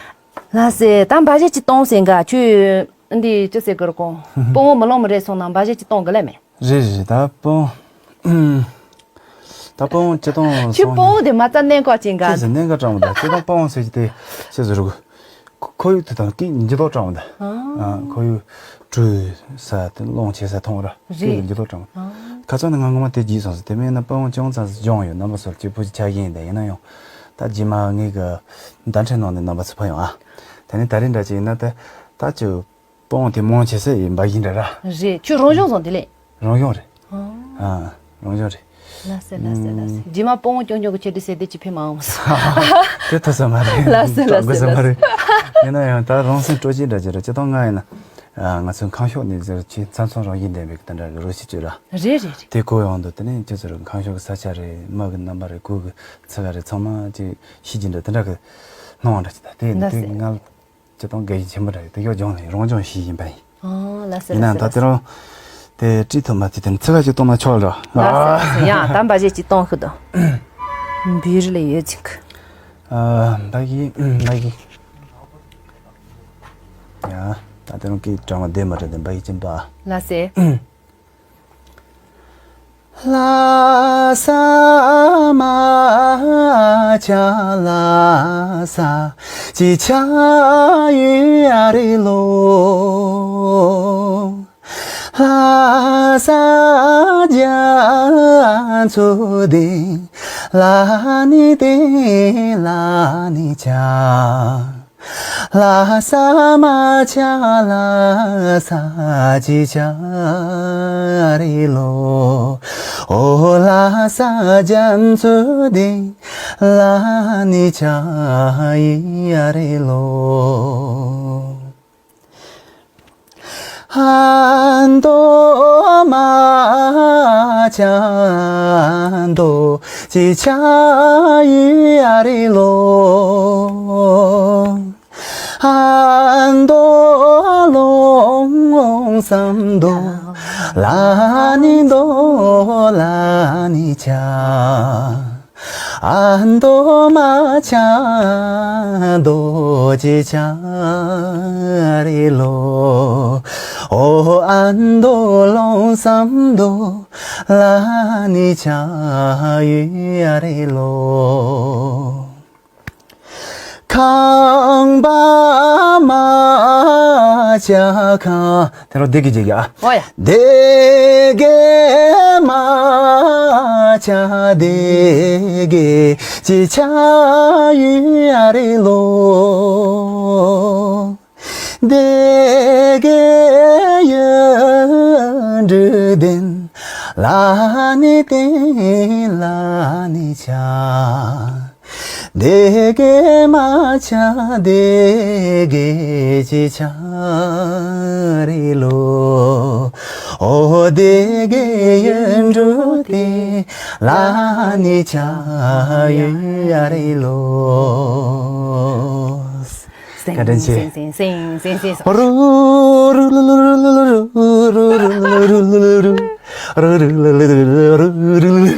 ལགས་སེ། ད་འབའ་ཞིག་ཅིག་གཏོང་ཟེར་ག་ཁྱོད་འདི་ཅི་ཟེར་གི་རེད་གོང་། སྤོ་བོ་མི་ལོང་མི་རེད་སོང་ན་འབའ་ཞིག་ཅིག་གཏོང་གི་ལ་མེད། རེད་རེད། ད་སྤོ་ད་སྤོ་བོ་སྤྱི་བཏང་ཁྱོད་སོང་སྤོ་བོ་དེ་མ་རྩ་གནད་འགག་ཅན་ག་ཁྱེད་ཟེར་གནད་འགག་དྲང་མོ་ད་སྤྱི་བཏང་སྤོ་བོ་ཟེར་གྱི་དེ་ཁྱེད་ཟེར་རུ་ཁོར་ཡུག་དེ་དང་སྐད་འགྱུར་ལྡོག་དྲང་མོ་ད། ཁོར་ཡུག་བྲོས་ས་དེ་སློང་བྱེད་ས་མཐོང་ར་སྐད་རེད། འགྱུར་ལྡོག་དྲང་མོ། ཁ་སང་ནས་ང་ངོ་མ་དེ་བརྗེད་སོང་ཟེར། དེ་མིན་ན་སྤོ་བོ་ཅུང་ཙམ་སྦྱོང་ཡོད། རྣམ་པ་ཚོར་གཅིག་པུ་ཅིག་ཆགས་ཀྱི་ཡིན། དེ་ཡིན་ན་ཡང་ད་རྗེས་མ་ངེད་ཀྱི་བརྡ་འཕྲིན་ནང་ནས་རྣམ་པ་ཚོ་ཕུལ་ཡོང་ཨ། དེ་ནས་ད་རེས་འདྲ་ཅིག་ཡིན་ན་ད་ད་ཅིག་སྤོ་བོ་དེ་མང་ཆེ་ས་ཡིན་པ་ཡིན་འདྲ་ར། རེད། ཁྱོད་རང་སྦྱོང་སོང་དེ་ལས། རང་སྦྱོང་རེད། ཨ། ཨ། རང་སྦྱོང་རེད། ལགས་སེ་ལགས་སེ་ལགས་སེ། རྗེས་མ་སྤོ་བོ་སྐྱོང་སྐྱོང་གི་ཆེད་དུ་ཟེར་དེ་ཅི་ཕན་མ་འོང་སོང་། དེ་ཐུབ་ས་མ་རེད། ལགས་སེ་ལགས་སེ་དགོས་ས་མ་ལགས་རེད། ཡིན་ན་ཡང་ད་རང་སེམས་སྤྲོ་སྐྱིད་འདྲ་ཅིག་རེད། སྤྱི་བཏང་ང་ཡིན་ན། ཨ། ང་ཚོའི་ཁམས་ཕྱོགས་ནས་ཟེར་ཆེས་མཚམས་མཚམས་རང་བཞིན་ལྡན་པའི་དེ་འདྲ་གི་རོ་ཞིག་བྱོས་ར། རེད་རེད་རེད། དེ་གོ་ཡོང་དུས་དེ་ནས་ཁྱེད་ཚོ་རང་ཁམས་ཕྱོགས་ཀྱི་ས་ཆ་རེད། མི་གི་རྣམ་པ་རེད། གོས་གི་ཚི་ག་རེད། ཚང་མ་ཅིག་ཤེས་ཀྱི་འདྲ་དེ་འདྲ་གི་སྣང་བ་འདྲ་ཅིག་ད་དེ་ཡིན་ལགས་དུས་སེ། ང་། སྤྱི་བཏང་དགའ་ཞེན་ཆེན་པོ་འདྲ་ཡོད། དེ་ཡོད་སྦྱོང་ནས་རང་སྦྱོང་ཞིག་ཡིན་པ་ཡིན། ཨ། ལགས་སེ་ཡིན་ལགས་ནའང་ད་སེ་ལགས་དེ་སེ། རང་དེ་བྲིས་ཐུབ་མ་ཐུབ་དེ་ཚིག་ཁ་ཅིག་གཏོང་ན་ཆོག་ལ། ལགས་སེ་ལགས་སེ། ཡང་ད་འབའ་ཞིག་ཅིག་གཏོང་ཤི་དོ། འབུ་རི་ལ་ཡོད་ཅིག་ཨ། འབའ་ཞིག་འབའ་ཞིག་ཡ། ད་དེ་རང་གི་གྲངས་བདེ་མ་རེད་དེ་འབའ་ཞིག་ཅིག་འབའ། ལགས་སེ། ལྷ་ས་མ་ཆ་ལྷ་ས་ཅི་ཆ་ཡུ་ཨ་རི་ལོ། ལྷ་ས་རྒྱ་མཚོ་དེ་ལ་ནི་དེ་ལ་ནི་ཆ། ལྷ་ས་མ་ཆ་ལྷ་ས་ཅི་ཆ་རི་ལོ། ཨོ་ལྷ་ས་རྒྱ་མཚོ་དེ་ལ་ནི་ཆ་ཡི་རི་ལོ། ཨ་མདོ་མ་ཆ་མདོ་ཅི་ཆ་ཡི་ཨ་རི་ལོ། ཨ་མདོ་ལོང་སམ་མདོ་ལ་ནི་མདོ་ལ་ནི་ཆ། ཨ་མདོ་མ་ཆ་མདོ་ཅི་ཆ་རི་ལོ། ཨོ་ཨ་མདོ་ལོང་སམ་མདོ་ལ་ནི་ཆ་ཡུ་ཨ་རི་ལོ། ཁང་པ་མ་ཆ་ཁང་། དེ་རུ་སྡེ་དགེ་བརྗེད་ཀྱི་ཨ། ཨོ་ཡ། སྡེ་དགེ་མ་ཆ་སྡེ་དགེ་ཅི་ཆ་ཡུ་ཨ་རི་ལོ། སྡེ་དགེ་ཡུལ་གྲུ་ལྡན་ལ་ནི་བརྟེན་ལ་ནི་ཆ། སྡེ་དགེ་མ་ཆ་སྡེ་དགེ་ཅི་ཆ་རི་ལོ། ཨོ་སྡེ་དགེ་ཡུལ་གྲུ་ལྡན་ལ་ནི་ཆ་ཡུལ་ཨ་རི་ལོ། བཀའ་དྲིན་ཆེ། སེང་སེང་སེང་སེང་སེང་སེང་། རུ་རུ་ལུ་ལུ་རུ་རུ་ལུ་ལུ་རུ་རུ་ལུ་ལུ་རུ་རུ་ལུ་ལུ་རུ་རུ་ལུ་ལུ།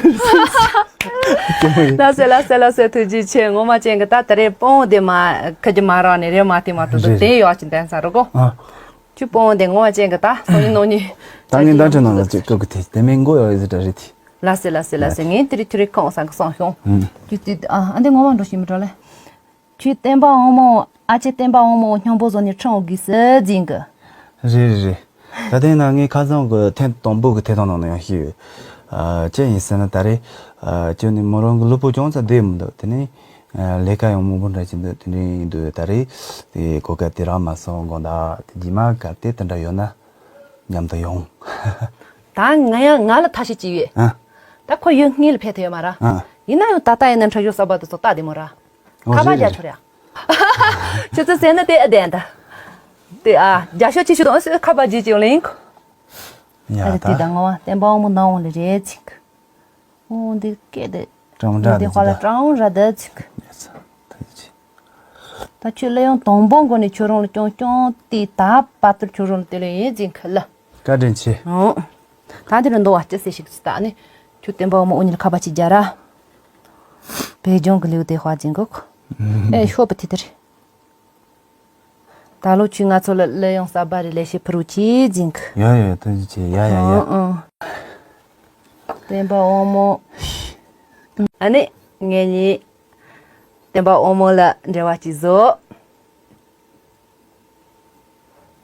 ལགས་སེ་ལགས་སེ་ལགས་སེ། ཐུགས་རྗེ་ཆེ། ངོ་མ་ཅན་གྱི་ད་ད་རེས་སྤོང་དེ་མ་ཁ་ཅིག་མ་རག་ནས་རེད་མ་བལྟས་མ་ཐུབ་འདུག་རེད། དེ་ཡོད་ཅིག་བསྟན་ས་རུ་གོ། ཨ། ཁྱོད་སྤོང་དེ་ངོ་མ་ཅན་གྱི་ད་སང་ཉིན་གནངས་ཉིན། ད་ངས་བརྡ་འཕྲིན་ནང་ལ་ཅིག་བཀོད་གི་དེ་དེ་མིན་མགོ་ཡོད་ཡོད་ཟེར་འདྲ་རེད་དེ། ལགས་སེ་ལགས་སེ་ལགས་སེ། ངས་དེ་རིང་ཁྱོད་རེ་ཁོང་སང་གི་སང་ཤོང་། ཨུམ། ཁྱོད་དེ་ཨ་ཨ་འདི་ངོ་མ་འགྲོ་ཤེས་མི་འགྲོ་ལེ། ཁྱོད་བསྟན་པ་དབང་མོ། ཨ་ཅེ་བསྟན་པ་དབང་མོ་སྙིང་པོ་བཟོ་ནས་ཁྲང་འོ་གི་སི་འཛིན་གི། རེད་རེད་རེད། ད་ཐེངས་ན་ངས་ཁ་སང་གི་ཐེངས་དང་པོ་གི་ཐད་གཏོང་ནང་ན་ཡང་ཞུས་ཡོད། ཨ་ཅི་ཡིན་ཟེར་ན་ད་རེས་ཨ་ཅོ་ནི་མོ་རང་གི་ལུས་པོ་ཅུང་ཙམ་བདེ་མི་འདུག་དེ་ནས་ཨ་ལས་ཀ་ཡང་མང་པོ་འདྲ་ཅིག་འདུག་དེ་འདྲ་ཡིན་དུས་ད་རེས་དེ་གོ་སྐབས་དེ་རག་མ་སོང་། དགོངས་དག་དེ་རྗེས་མ་གལ་ཏེ་དེ་འདྲ་ཡོད་ན་མཉམ་དུ་ཡོང་། ད་ང་ཡང་ང་ལ་ཐབས་ཤེས་ཅིག་ཡོད། ཨ། ད་ཁོ་ཡུལ་སྔོན་ལ་ཕེབས་ཐུབ་ཡོད་མ་རེད། ཨ། ཡིན་ན་ཡང་ད་ལྟ་ཡིན་ན་འཁྲབ་གཞུང་གསར་པ་དེ་ཚོ་ལྟ་བདེ་མོ་རེད། ཨོ་ཁ་པར་རེད་རྒྱག་རེད། ཆུ་ཚོད་ཟེར་ན་དེ་ཨེ་བདེན་ད། དེ་ཨ་རྒྱ་ཤོག་ཆེ་ཤོས་དང་སུ་ཁ་པར་བརྗེ་ཅིག་ཡོང་ལེ་ཡིན་ཁོ། ཡ་ཨ་རེ་ད། དེ་ད་ང་བ་བསྟན་པ་དབང་མོ་ནང་འོང་ལེ་རེད་ཅིག་ཨོ་འདི་སྐད་དེ། ཀྲང་ཀྲང་འདི་ཧོ་ལ་ཀྲང་ར་ད་ཅིག་ཡ་ཚ་ད་ཅི། ཁྱོད་གླུ་དབྱངས་དང་པོ་འགོ་ནས་ཁྱོད་རང་ལ་སྐྱོང་སྐྱོང་དེ་ད་བར་དུ་ཁྱོད་རང་ལ་དེ་ལས་ཡིན་ཟིན་ཁི་ལ། བཀའ་དྲིན་ཆེ། ཨོ། ད་འདི་རུ་འདུག་བ་ཅི་ཟེར་ཞིག་ཅི་ད་ནི། ཁྱོད་བསྟན་པ་དབང་མོ་འུ་གཉིས་ལ་ཁ་པར་ཅིག་རྒྱག་ར། བོད་ལྗོངས་ཀྱི་ལེའུ་དེ་དཔར་གྱིན་གོ། ཨེ་ཤོ་པ་ཐི་ཐི་རེད། ད་ལོ་ཁྱོད་ང་ཚོ་ལ་གླུ་དབྱངས་གསར་པ་རེ་ལས་བྱེད་ཕུལ་རོགས་གྱིས་ཟིན་གི། ཡ་ཡ་ཐུགས་རྗེ་ཆེ། ཡ་ཡ་ཡ། ཨང་ཨང་། བསྟན་པ་དབང་མོ། ཨ་ནི་ངེད་གཉིས་བསྟན་པ་དབང་མོ་ལ་འབྲེལ་བ་གྱིས་བཟོ།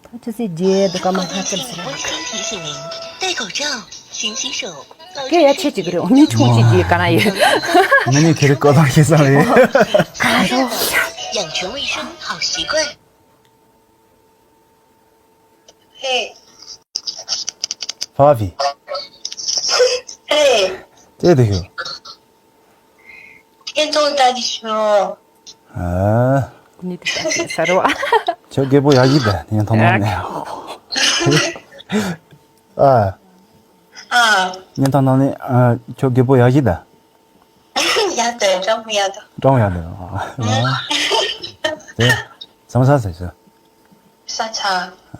ད་ཆུ་ཚོད་བརྒྱད་འདུག་ག་མ་ལྷག་ཙམ་ཟེར་བ། 温馨提醒您，戴口罩，勤洗手。 སྐད་ཡ་ཆེ་ཅིག་རེད། འོ་མི་ཆུང་ཆེ་ཅིག་ག་ན་ཡོད། ང་གཉིས་ཁྱེད་རིག་གོ་ཐང་ཤེས་ས་རེད། 养成卫生好习惯。 ཕ་བི། ཧེ། ཅེ་དེ་ཤོ། ཁྱེད་ཚོ་ད་དེ་ཤོ། ཨ། ནི་དེ་ད་ས་རོ། ཁྱོད་རྒད་པོ་ཡག་ཡིན་ད་ཉན་ཐང་ནང་ནས། ཨ། ཨ། ཉན་ཐང་ནང་ནས་ཨ། ཁྱོད་རྒད་པོ་ཡག་ཡིན་ད། ཡག་ཏུ་ཀྲང་མི་ཡག་ཏུ། ཀྲང་ཡག་ཏུ། ཨ། དེ། ས་མ་ས་ཟེར་ཤོ། ས་ཆ།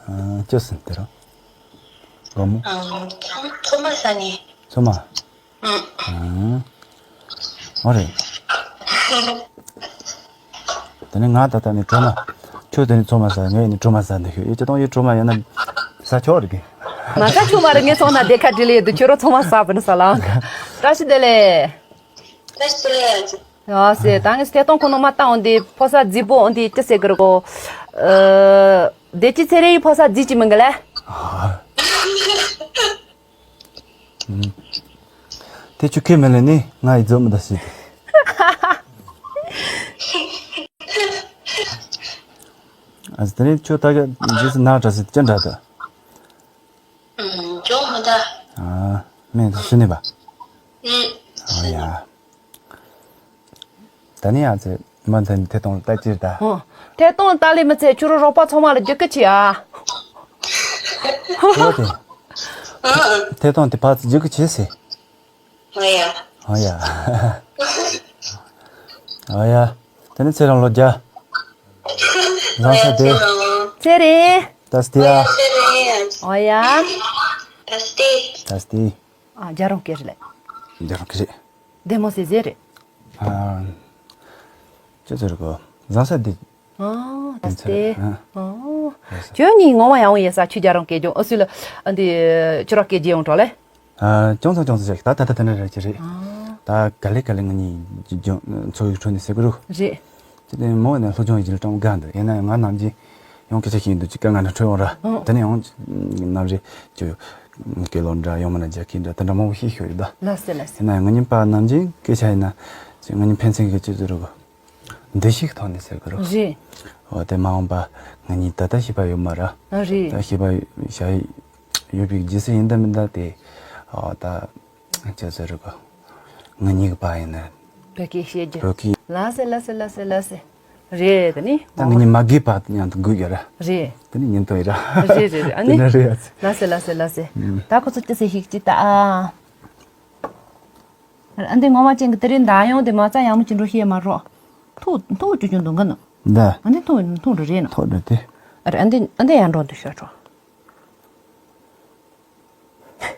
ཨ། ཅོ་སིན་དེ་རོ། ལོ་མོ། ཨ། ཚོ་མ་ས་ནི། ཚོ་མ། ཨ། ཨ། ཨོ་རེད། དེ་ནས་ང་ད་ལྟ་ནི་གྲོ་མ། ཁྱོད་དེ་ནི་ཚོ་མ་ཟ། ངས་ནི་གྲོ་མ་ཟ་འདི་ཤོད་ཡོད་ཅི་གཏོང་ཡོད། གྲོ་མ་ཡོད་ན་ཟ་ཆོག་རེད་གི། མ་ཟ་ཆོག་མ་རེད། ངས་ཚོང་ན་དེ་ཁ་བྲིས་ལེ་ཡོད་དུ་ཁྱོད་རོ་ཚོ་མ་ཟ་བུ་ནི་ཟ་ལང་། བཀྲ་ཤིས་བདེ་ལེགས། བཀྲ་ཤིས་བདེ་ལེགས། ཡ་སེ་ད་ངས་ཐད་གཏོང་ཁོ་ནོ་མ་བཏང་འོང་དེ་ཕོ་ས་རྫི་པོ་འོང་དེ་ཅི་ཟེར་གི་རེད་གོ། ཨ། བདེ་སྐྱིད་ཚེ་རིང་ཡི་ཕོ་ས་རྫི་ཅི་མིན་གི་ལེ། དེ་ཆུ་ཁེ་མེ་ལེ་ནི་ང་ཡི་རྫོབ་མི་ད་སྲིད་དེ། ཨ་ཙི་དེ་ནི་ཁྱོད་ད་ག་རྗེས་སུ་ན་འདྲ་སྲིད་ཅི་འདྲ་ད། ཨུམ། ཇོ་མི་ད། ཨ། མེ་ད་སྲིད་ནི་པ། ཨུམ། ཨ་ཡ། ད་ནི་ཨ་ཙི་མ་འཛིན་ཐད་གཏོང་ལྟ་ཅིར་ད། ཨོ། ཐད་གཏོང་ལྟ་ལེ་མི་ཚེ་ཁྱོད་རོ་རོགས་པ་ཚང་མ་ལ་རྒྱུག་གི་ཆེ་ཨ། ཨོ་དེ། ཐད་གཏོང་དེ་ཕར་ཚུར་རྒྱུག་གི་ཆེ་སེ། ཨོ་ཡ། ཨོ་ཡ། ཨོ་ཡ། དེ་ནི་ཚེ་རིང་ལོ་བརྒྱ། བཟང་ས་དེ། ཚེ་རིང་། ད་སྟེ་ཡ། ཨོ་ཡ། ད་སྟེ། ད་སྟེ། ཨ། རྒྱ་རོང་སྐད་རེད་ལེ། རྒྱ་རོང་སྐད་རེད། བདེ་མོ་ཟེ་ཟེ་རེད། ཨ། ཅི་ཟེར་གོ། བཟང་ས་འདི། ཨ། ད་སྟེ། ཨ། ཨ། ཁྱོད་གཉིས་ངོ་མ་ཡང་ཡེ་ས་ཁྱོད་རྒྱ་རོང་སྐད་སྦྱོང་ཨ་སུ་ལ། ཨ་འདི་ཁྱོད་ར་སྐད་རྒྱས་ཡོང་གྲོགས་ལེ། ཨ། ཅུང་ཙམ་ཅུང་ཙམ་ཞིག་ད་ད་ད་ད་ནི་རེད་ཅི་རེད། ཨ། ད་ག་ལེ་ག་ལེ་ང་གཉིས་ཅི་ཅུང་འཚོ་བའི་ཁྲོད་ནས་ཟེར་གི་རུ། རེད། དེ་ནས་མོ་ནས་སློབ་སྦྱོང་ཡི་རིགས་ཀྲང་ག་འདུག་ཡིན་ན་ཡང་ང་ནམ་རྒྱུན་ཡང་སྐད་ཆ་ཤེས་འདུག་ཅི་ཀ་ང་ནས་འཕྲོད་འོང་ར། ཨང་། དེ་ནས་ཡང་ནམ་རེ་ཅི་སྐད་ལོ་འདྲ་ཡང་མིན་ན་རྒྱ་སྐད་འདྲ་དེ་འདྲ་མང་པོ་ཤེས་ཤོད་ཡོད་ད། ལགས་སེ་ལགས་སེ། ཡིན་ན་ཡང་ང་གཉིས་པ་ནམ་རྒྱུན་སྐད་ཆ་ཡིན་ན་ཅི་ང་གཉིས་ཕན་ཚུན་གྱི་ཅི་ཟེར་རུ་འདི་ཞིག་ཐོག་ནས་ཟེར་གི་རུ། རེད། འོ་དེ་མ་འོངས་པ་ང་གཉིས་ད་ལྟ་ཤི་བ་ཡོད་མ་ར། ཨ་རེད། ད་ཤི་བ་བྱ་ཡོད་པའི་རྗེས་སུ་ཡིན་ད་མིན་ད་དེ་འོ་ད། ཅི་ཟེར་རུ་གོ། ང་གཉིས་ཀྱི་བར་ཡིན་ན། བོད་སྐད་བཤད་རྒྱུ། བོད་སྐད། ལགས་སེ་ལགས་སེ་ལགས་སེ་ལགས་སེ། རེད་དེ་ནི། ད་ང་གཉིས་མ་དགོས་པ་མཉམ་དུ་དགོས་ཡོད་ར། རེད། དེ་ནི་ཉིན་ཐོ་ཡིན་ར། རེད་རེད་རེད་ཨ་ནི། དེ་ན་རེད་ཨ་ཙི། ལགས་སེ་ལགས་སེ་ལགས་སེ། ཨུམ། ད་ཁོ་ཚོ་ཅི་ཟེར་ཞིག་ཅི་ད་ཨ། ཨ་འདི་ངོ་མ་ཅན་གྱི་དེ་རིང་ད་ཡོང་དེ་མ་རྩ་ཡང་མོ་ཅི་འགྲོ་ཤེས་མ་རོགས། ཐུག་ཐུག་ཅུ་ཅུ་འདུག་ག་ནི། ད། ཨ་འདི་ཐུག་ཐུག་འགྲོ་རེད་ནི། ཐུག་འགྲོ་དེ། ཨ་འདི་ཨ་འདི་ཡང་འགྲོ་འདུག་ཤོག་ཆོག་